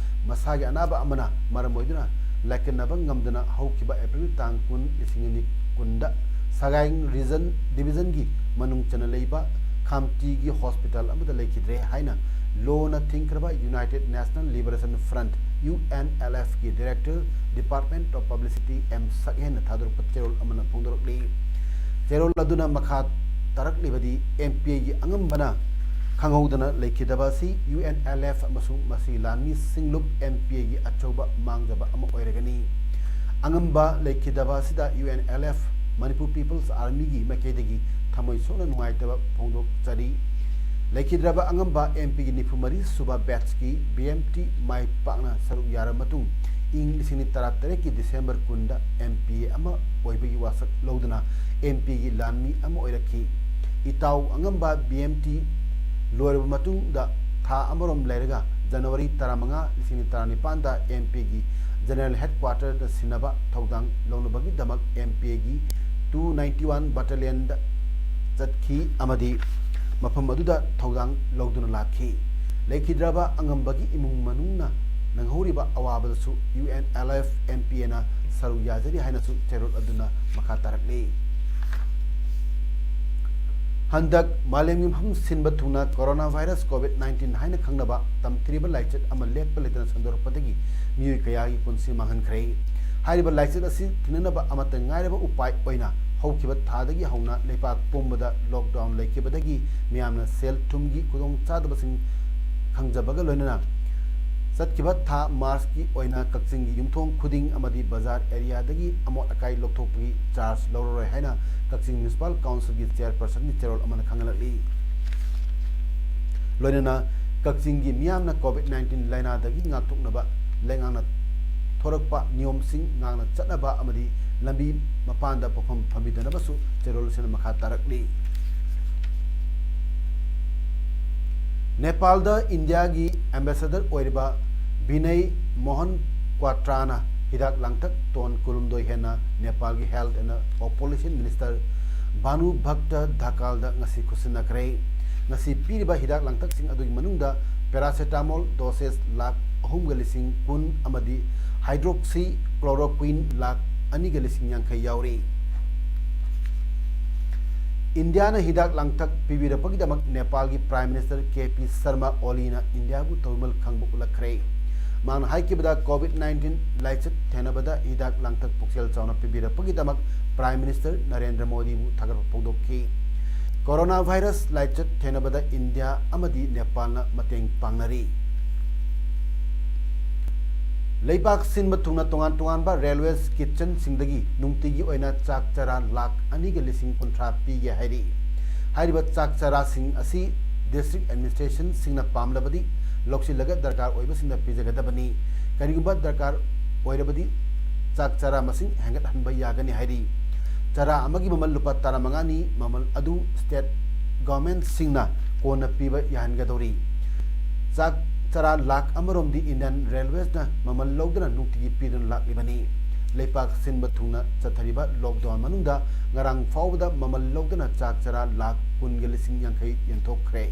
ꯃꯁꯥꯒꯤ ꯑꯅꯥꯕ ꯑꯃꯅ ꯃꯔꯝ ꯑꯣꯏꯗꯨꯅ ꯂꯥꯏꯀꯠꯅꯕ ꯉꯝꯗꯅ ꯍꯧꯈꯤꯕ ꯑꯦꯄ꯭ꯔꯤꯜ ꯇꯥꯡ ꯀꯨꯟ, ꯂꯤꯁꯤꯡ ꯑꯅꯤ ꯀꯨꯟꯗ ꯁꯒꯥꯏ ꯔꯤꯖꯟ ꯗꯤꯕꯤꯖꯟꯒꯤ ꯃꯅꯨꯡ ꯆꯟꯅ ꯂꯩꯕ ꯈꯥꯝꯇꯤꯒꯤ ꯍꯣꯁꯄꯤꯇꯥꯜ ꯑꯃꯗ ꯂꯩꯈꯤꯗ꯭ꯔꯦ ꯍꯥꯏꯅ ꯂꯣꯅ ꯊꯤꯡꯈ꯭ꯔꯕ United National Liberation Front, U N L F ꯀꯤ director, Department of Publicity, M ꯁꯛꯍꯦꯟꯅ ꯊꯥꯗꯣꯔꯛꯄ ꯆꯦꯔꯣꯜ ꯑꯃꯅ ꯐꯣꯡꯗꯣꯔꯛꯂꯤ꯫ ꯆꯦꯔꯣꯜ ꯑꯗꯨꯅ ꯃꯈꯥ ꯇꯥꯔꯛꯂꯤꯕꯗꯤ, ꯑꯦꯝ ꯄꯤ ꯑꯦꯒꯤ ꯑꯉꯝꯕꯅ ꯈꯪꯍꯧꯗꯅ ꯂꯩꯈꯤꯗꯕ ꯑꯁꯤ ꯌꯨ ꯑꯦꯟ ꯑꯦꯜ ꯑꯦꯐ ꯑꯃꯁꯨꯡ ꯃꯁꯤꯒꯤ ꯂꯥꯟꯃꯤꯁꯤꯡꯂꯨꯞ ꯑꯦꯝ ꯄꯤ ꯑꯦꯒꯤ ꯑꯆꯧꯕ ꯃꯥꯡꯖꯕ ꯑꯃ ꯑꯣꯏꯔꯒꯅꯤ꯫ ꯑꯉꯝꯕ ꯂꯩꯈꯤꯗꯕ ꯑꯁꯤꯗ U N L F, Manipur People's Army ꯒꯤ ꯃꯥꯏꯀꯩꯗꯒꯤ ꯊꯃꯣꯏ ꯁꯣꯛꯅ ꯅꯨꯡꯉꯥꯏꯇꯕ ꯐꯣꯡꯗꯣꯛꯆꯔꯤ꯫ ꯂꯩꯈꯤꯗ꯭ꯔꯕ ꯑꯉꯝꯕ ꯑꯦꯝ ꯄꯤꯒꯤ ꯅꯤꯐꯨ ꯃꯔꯤ ꯁꯨꯕ batch ꯀꯤ ꯕꯤ ꯑꯦꯝ ꯇꯤ ꯃꯥꯏ ꯄꯥꯛꯅ ꯁꯔꯨꯛ ꯌꯥꯔꯕ ꯃꯇꯨꯡ, ꯏꯪ ꯂꯤꯁꯤꯡ ꯑꯅꯤ ꯇꯔꯥꯇꯔꯦꯠꯀꯤ ꯗꯤꯁꯦꯝꯕꯔ ꯀꯨꯟꯗ ꯑꯦꯝ ꯄꯤ ꯑꯦ ꯑꯃ ꯑꯣꯏꯕꯒꯤ ꯋꯥꯁꯛ ꯂꯧꯗꯨꯅ ꯑꯦꯝ ꯄꯤꯒꯤ ꯂꯥꯟꯃꯤ ꯑꯃ ꯑꯣꯏꯔꯛꯈꯤ꯫ ꯏꯇꯥꯎ ꯑꯉꯝꯕ ꯕꯤ ꯑꯦꯝ ꯇꯤ ꯂꯣꯏꯔꯕ ꯃꯇꯨꯡꯗ ꯊꯥ ꯑꯃꯔꯣꯝ ꯂꯩꯔꯒ ꯖꯅꯋꯥꯔꯤ ꯇꯔꯥꯃꯉꯥ, ꯂꯤꯁꯤꯡ ꯑꯅꯤ ꯇꯔꯥꯅꯤꯄꯥꯟꯗ ꯑꯦꯝ ꯄꯤꯒꯤ General Headquarter ꯗ ꯁꯤꯟꯅꯕ ꯊꯧꯗꯥꯡ ꯂꯧꯅꯕꯒꯤꯗꯃꯛ ꯑꯦꯝ ꯄꯤꯒꯤ two ninety one Battalion ꯗ ꯆꯠꯈꯤ ꯑꯃꯗꯤ ꯃꯐꯝ ꯑꯗꯨꯗ ꯊꯧꯗꯥꯡ ꯂꯧꯗꯨꯅ ꯂꯥꯛꯈꯤ꯫ ꯂꯩꯈꯤꯗ꯭ꯔꯕ ꯑꯉꯝꯕꯒꯤ ꯏꯃꯨꯡ ꯃꯅꯨꯡꯅ ꯅꯪꯍꯧꯔꯤꯕ ꯑꯋꯥꯕꯗꯁꯨ U N L F M P ꯑꯦꯅ ꯁꯔꯨꯛ ꯌꯥꯖꯔꯤ ꯍꯥꯏꯅꯁꯨ ꯆꯦꯔꯣꯜ ꯑꯗꯨꯅ ꯃꯈꯥ ꯇꯥꯔꯛꯂꯤ꯫ ꯍꯟꯗꯛ ꯃꯥꯂꯦꯝꯒꯤ ꯃꯐꯝ ꯁꯤꯟꯕ ꯊꯨꯡꯅ coronavirus, COVID nineteen ꯍꯥꯏꯅ ꯈꯪꯅꯕ ꯇꯝꯊꯤꯔꯤꯕ ꯂꯥꯏꯆꯠ ꯑꯃ ꯂꯦꯞꯄ ꯂꯩꯇꯅ ꯁꯟꯗꯣꯔꯛꯄꯗꯒꯤ ꯃꯤꯑꯣꯏ ꯀꯌꯥꯒꯤ ꯄꯨꯟꯁꯤ ꯃꯥꯡꯍꯟꯈ꯭ꯔꯦ꯫ ꯍꯥꯏꯔꯤꯕ ꯂꯥꯏꯆꯠ ꯑꯁꯤ ꯊꯤꯡꯅꯅꯕ ꯑꯃꯠꯇ ꯉꯥꯏꯔꯕ ꯎꯄꯥꯏ ꯑꯣꯏꯅ ꯍꯧꯈꯤꯕ ꯊꯥꯗꯒꯤ ꯍꯧꯅ ꯂꯩꯕꯥꯛ ꯄꯨꯝꯕꯗ lockdown ꯂꯩꯈꯤꯕꯗꯒꯤ ꯃꯤꯌꯥꯝꯅ ꯁꯦꯜ ꯊꯨꯝꯒꯤ ꯈꯨꯗꯣꯡꯆꯥꯗꯕꯁꯤꯡ ꯈꯪꯖꯕꯒ ꯂꯣꯏꯅꯅ ꯆꯠꯈꯤꯕ ꯊꯥ ꯃꯥꯔꯆꯀꯤ ꯑꯣꯏꯅ ꯀꯛꯆꯤꯡꯒꯤ ꯌꯨꯝꯊꯣꯡ ꯈꯨꯗꯤꯡ ꯑꯃꯗꯤ ꯕꯖꯥꯔ area ꯗꯒꯤ ꯑꯃꯣꯠ ꯑꯀꯥꯏ ꯂꯧꯊꯣꯛꯄꯒꯤ charge ꯂꯧꯔꯔꯣꯏ ꯍꯥꯏꯅ ꯀꯛꯆꯤꯡ Municipal Council ꯒꯤ chairperson ꯒꯤ ꯆꯦꯔꯣꯜ ꯑꯃꯅ ꯈꯪꯍꯜꯂꯛꯂꯤ꯫ ꯂꯣꯏꯅꯅ ꯀꯛꯆꯤꯡꯒꯤ ꯃꯤꯌꯥꯝꯅ COVID nineteen ꯂꯥꯏꯅꯥꯗꯒꯤ ꯉꯥꯛꯊꯣꯛꯅꯕ ꯂꯩꯉꯥꯛꯅ ꯊꯣꯔꯛꯄ ꯅꯤꯌꯣꯝꯁꯤꯡ ꯉꯥꯛꯅ ꯆꯠꯅꯕ ꯑꯃꯗꯤ ꯂꯝꯕꯤ ꯃꯄꯥꯟꯗ ꯄꯣꯠꯐꯝ ꯐꯝꯕꯤꯗꯅꯕꯁꯨ ꯆꯦꯔꯣꯜ ꯑꯁꯤꯅ ꯃꯈꯥ ꯇꯥꯔꯛꯂꯤ꯫ ꯅꯦꯄꯥꯜꯗ ꯏꯟꯗꯤꯌꯥꯒꯤ ambassador ꯑꯣꯏꯔꯤꯕ ꯕꯤꯅꯩ ꯃꯣꯍꯟ ꯀ꯭ꯋꯥꯇ꯭ꯔꯥꯅ ꯍꯤꯗꯥꯛ ꯂꯥꯡꯊꯛ ꯇꯣꯟ ꯀꯨꯟꯍꯨꯝꯗꯣꯏ ꯍꯦꯟꯅ ꯅꯦꯄꯥꯜꯒꯤ Health and Population Minister ꯚꯥꯅꯨ ꯚꯛꯇ ꯙꯥꯀꯥꯜꯗ ꯉꯁꯤ ꯈꯨꯠꯁꯤꯟꯅꯈ꯭ꯔꯦ꯫ ꯉꯁꯤ ꯄꯤꯔꯤꯕ ꯍꯤꯗꯥꯛ ꯂꯥꯡꯊꯛꯁꯤꯡ ꯑꯗꯨꯒꯤ ꯃꯅꯨꯡꯗ paracetamol dosage ꯂꯥꯈ ꯑꯍꯨꯝꯒ ꯂꯤꯁꯤꯡ ꯀꯨꯟ ꯑꯃꯗꯤ hydroxychloroquine ꯂꯥꯈ ꯑꯅꯤꯒ ꯂꯤꯁꯤꯡ ꯌꯥꯡꯈꯩ ꯌꯥꯎꯔꯤ꯫ ꯏꯟꯗꯤꯌꯥꯅ ꯍꯤꯗꯥꯛ ꯂꯥꯡꯊꯛ ꯄꯤꯕꯤꯔꯛꯄꯒꯤꯗꯃꯛ ꯅꯦꯄꯥꯜꯒꯤ Prime Minister K P Sharma ꯑꯣꯂꯤꯅ ꯏꯟꯗꯤꯌꯥꯕꯨ ꯊꯧꯒꯜ ꯈꯪꯕ ꯎꯠꯂꯛꯈ꯭ꯔꯦ꯫ ꯃꯍꯥꯛꯅ ꯍꯥꯏꯈꯤꯕꯗ, COVID nineteen ꯂꯥꯏꯆꯠ ꯊꯦꯡꯅꯕꯗ ꯍꯤꯗꯥꯛ ꯂꯥꯡꯊꯛ ꯄꯨꯛꯆꯦꯜ ꯆꯥꯎꯅ ꯄꯤꯕꯤꯔꯛꯄꯒꯤꯗꯃꯛ Prime Minister ꯅꯔꯦꯟꯗ꯭ꯔ ꯃꯣꯗꯤꯕꯨ ꯊꯥꯒꯠꯄ ꯐꯣꯡꯗꯣꯛꯈꯤ꯫ Corona virus ꯂꯥꯏꯆꯠ ꯊꯦꯡꯅꯕꯗ ꯏꯟꯗꯤꯌꯥ ꯑꯃꯗꯤ ꯅꯦꯄꯥꯜꯅ ꯃꯇꯦꯡ ꯄꯥꯡꯅꯔꯤ꯫ ꯂꯩꯕꯥꯛ ꯁꯤꯟꯕ ꯊꯨꯡꯅ ꯇꯣꯉꯥꯟ ꯇꯣꯉꯥꯟꯕ railway stationꯁꯤꯡꯗꯒꯤ ꯅꯨꯡꯇꯤꯒꯤ ꯑꯣꯏꯅ ꯆꯥꯛ ꯆꯔꯥ ꯂꯥꯈ ꯑꯅꯤꯒ ꯂꯤꯁꯤꯡ ꯀꯨꯟꯊ꯭ꯔꯥ ꯄꯤꯒꯦ ꯍꯥꯏꯔꯤ꯫ ꯍꯥꯏꯔꯤꯕ ꯆꯥꯛ ꯆꯔꯥꯁꯤꯡ ꯑꯁꯤ district administrationꯁꯤꯡꯅ ꯄꯥꯝꯂꯕꯗꯤ ꯂꯧꯁꯤꯜꯂꯒ ꯗꯔꯀꯥꯔ ꯑꯣꯏꯕꯁꯤꯡꯗ ꯄꯤꯖꯒꯗꯕꯅꯤ꯫ ꯀꯔꯤꯒꯨꯝꯕ ꯗꯔꯀꯥꯔ ꯑꯣꯏꯔꯕꯗꯤ ꯆꯥꯛ ꯆꯔꯥ ꯃꯁꯤꯡ ꯍꯦꯟꯒꯠꯍꯟꯕ ꯌꯥꯒꯅꯤ ꯍꯥꯏꯔꯤ꯫ ꯆꯔꯥ ꯑꯃꯒꯤ ꯃꯃꯜ ꯂꯨꯄꯥ ꯇꯔꯥꯃꯉꯥꯅꯤ꯫ ꯃꯃꯜ ꯑꯗꯨ state governmentꯁꯤꯡꯅ ꯀꯣꯟꯅ ꯄꯤꯕ ꯌꯥꯍꯟꯒꯗꯧꯔꯤ꯫ ꯆꯥꯛ ꯆꯔꯥ ꯂꯥꯈ ꯑꯃꯔꯣꯝꯗꯤ Indian Railwaysꯅ ꯃꯃꯜ ꯂꯧꯗꯨꯅ ꯅꯨꯡꯇꯤꯒꯤ ꯄꯤꯗꯨꯅ ꯂꯥꯛꯂꯤꯕꯅꯤ꯫ ꯂꯩꯄꯥꯛ ꯁꯤꯟꯕ ꯊꯨꯡꯅ ꯆꯠꯊꯔꯤꯕ lockdown ꯃꯅꯨꯡꯗ ꯉꯔꯥꯡ ꯐꯥꯎꯕꯗ ꯃꯃꯜ ꯂꯧꯗꯨꯅ ꯆꯥꯛ ꯆꯔꯥ ꯂꯥꯈ ꯀꯨꯟꯒ ꯂꯤꯁꯤꯡ ꯌꯥꯡꯈꯩ ꯌꯦꯟꯊꯣꯛꯈ꯭ꯔꯦ꯫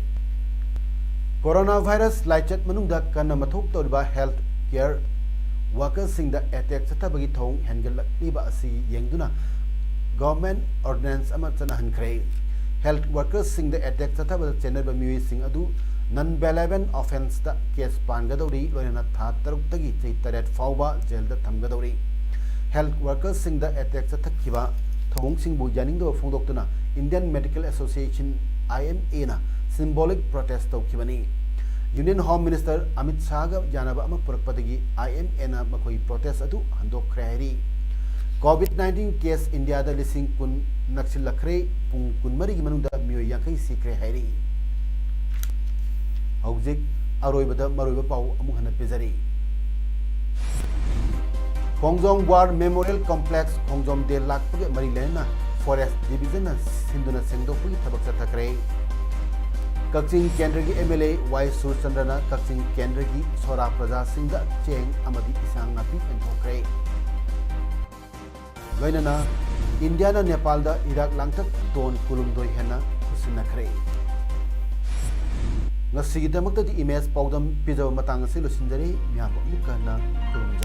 Corona virus ꯂꯥꯏꯆꯠ ꯃꯅꯨꯡꯗ ꯀꯟꯅ ꯃꯊꯧ ꯇꯧꯔꯤꯕ health care workersꯁꯤꯡꯗ attack ꯆꯠꯊꯕꯒꯤ ꯊꯧꯑꯣꯡ ꯍꯦꯟꯒꯠꯂꯛꯂꯤꯕ ꯑꯁꯤ ꯌꯦꯡꯗꯨꯅ government ordinance ꯑꯃ ꯆꯠꯅꯍꯟꯈ꯭ꯔꯦ꯫ Health workersꯁꯤꯡꯗ attack ꯆꯠꯊꯕꯗ ꯆꯦꯟꯅꯔꯤꯕ ꯃꯤꯑꯣꯏꯁꯤꯡ ꯑꯗꯨ non-bailable offenceꯇ case ꯄꯥꯟꯒꯗꯧꯔꯤ, ꯂꯣꯏꯅꯅ ꯊꯥ ꯇꯔꯨꯛꯇꯒꯤ ꯆꯍꯤ ꯇꯔꯦꯠ ꯐꯥꯎꯕ jailꯗ ꯊꯝꯒꯗꯧꯔꯤ꯫ Health workersꯁꯤꯡꯗ attack ꯆꯠꯊꯈꯤꯕ ꯊꯧꯑꯣꯡꯁꯤꯡꯕꯨ ꯌꯥꯅꯤꯡꯗꯕ ꯐꯣꯡꯗꯣꯛꯇꯨꯅ Indian Medical Association, IMAꯅ symbolic protest ꯇꯧꯈꯤꯕꯅꯤ꯫ Union Home Minister ꯑꯃꯤꯠ ꯁꯥꯍꯒ ꯌꯥꯅꯕ ꯑꯃ ꯄꯨꯔꯛꯄꯗꯒꯤ IMAꯅ ꯃꯈꯣꯏꯒꯤ protest ꯑꯗꯨ ꯍꯟꯗꯣꯛꯈ꯭ꯔꯦ ꯍꯥꯏꯔꯤ꯫ COVID nineteen case ꯏꯟꯗꯤꯌꯥꯗ ꯂꯤꯁꯤꯡ ꯀꯨꯟ ꯅꯛꯁꯤꯜꯂꯛꯈ꯭ꯔꯦ꯫ ꯄꯨꯡ ꯀꯨꯟꯃꯔꯤꯒꯤ ꯃꯅꯨꯡꯗ ꯃꯤꯑꯣꯏ ꯌꯥꯡꯈꯩ ꯁꯤꯈ꯭ꯔꯦ ꯍꯥꯏꯔꯤ꯫ ꯍꯧꯖꯤꯛ ꯑꯔꯣꯏꯕꯗ ꯃꯔꯨꯑꯣꯏꯕ ꯄꯥꯎ ꯑꯃꯨꯛ ꯍꯟꯅ ꯄꯤꯖꯔꯤ꯫ ꯈꯣꯡꯖꯣꯝ War Memorial Complex, ꯈꯣꯡꯖꯣꯝ Day ꯂꯥꯛꯄꯒ ꯃꯔꯤ ꯂꯩꯅꯅ Forest Divisionꯅ ꯁꯤꯟꯗꯨꯅ ꯁꯦꯡꯗꯣꯛꯄꯒꯤ ꯊꯕꯛ ꯆꯠꯊꯈ꯭ꯔꯦ꯫ ꯀꯛꯆꯤꯡ ꯀꯦꯟꯗ꯭ꯔꯒꯤ M L A Y ꯁꯨꯔꯆꯟꯗ꯭ꯔꯅ ꯀꯛꯆꯤꯡ ꯀꯦꯟꯗ꯭ꯔꯒꯤ ꯁꯣꯔꯥ ꯄ꯭ꯔꯖꯥꯁꯤꯡꯗ ꯆꯦꯡ ꯑꯃꯗꯤ ꯏꯟꯁꯥꯡ ꯅꯥꯄꯤ ꯌꯦꯟꯊꯣꯛꯈ꯭ꯔꯦ꯫ ꯂꯣꯏꯅꯅ ꯏꯟꯗꯤꯌꯥꯅ ꯅꯦꯄꯥꯜꯗ ꯏꯔꯥꯛ ꯂꯥꯡꯊꯛ ꯇꯣꯟ ꯀꯨꯟꯍꯨꯝꯗꯣꯏ ꯍꯦꯟꯅ ꯈꯨꯠꯁꯤꯟꯅꯈ꯭ꯔꯦ꯫ ꯉꯁꯤꯒꯤꯗꯃꯛꯇꯗꯤ ꯏꯃꯦꯖ ꯄꯥꯎꯗꯝ ꯄꯤꯖꯕ ꯃꯇꯥꯡ ꯑꯁꯤ ꯂꯣꯏꯁꯤꯟꯖꯔꯦ꯫ ꯃꯤꯌꯥꯝꯕ ꯑꯃꯨꯛꯀ ꯍꯟꯅ ꯈꯨꯔꯨꯝꯖꯔꯤ꯫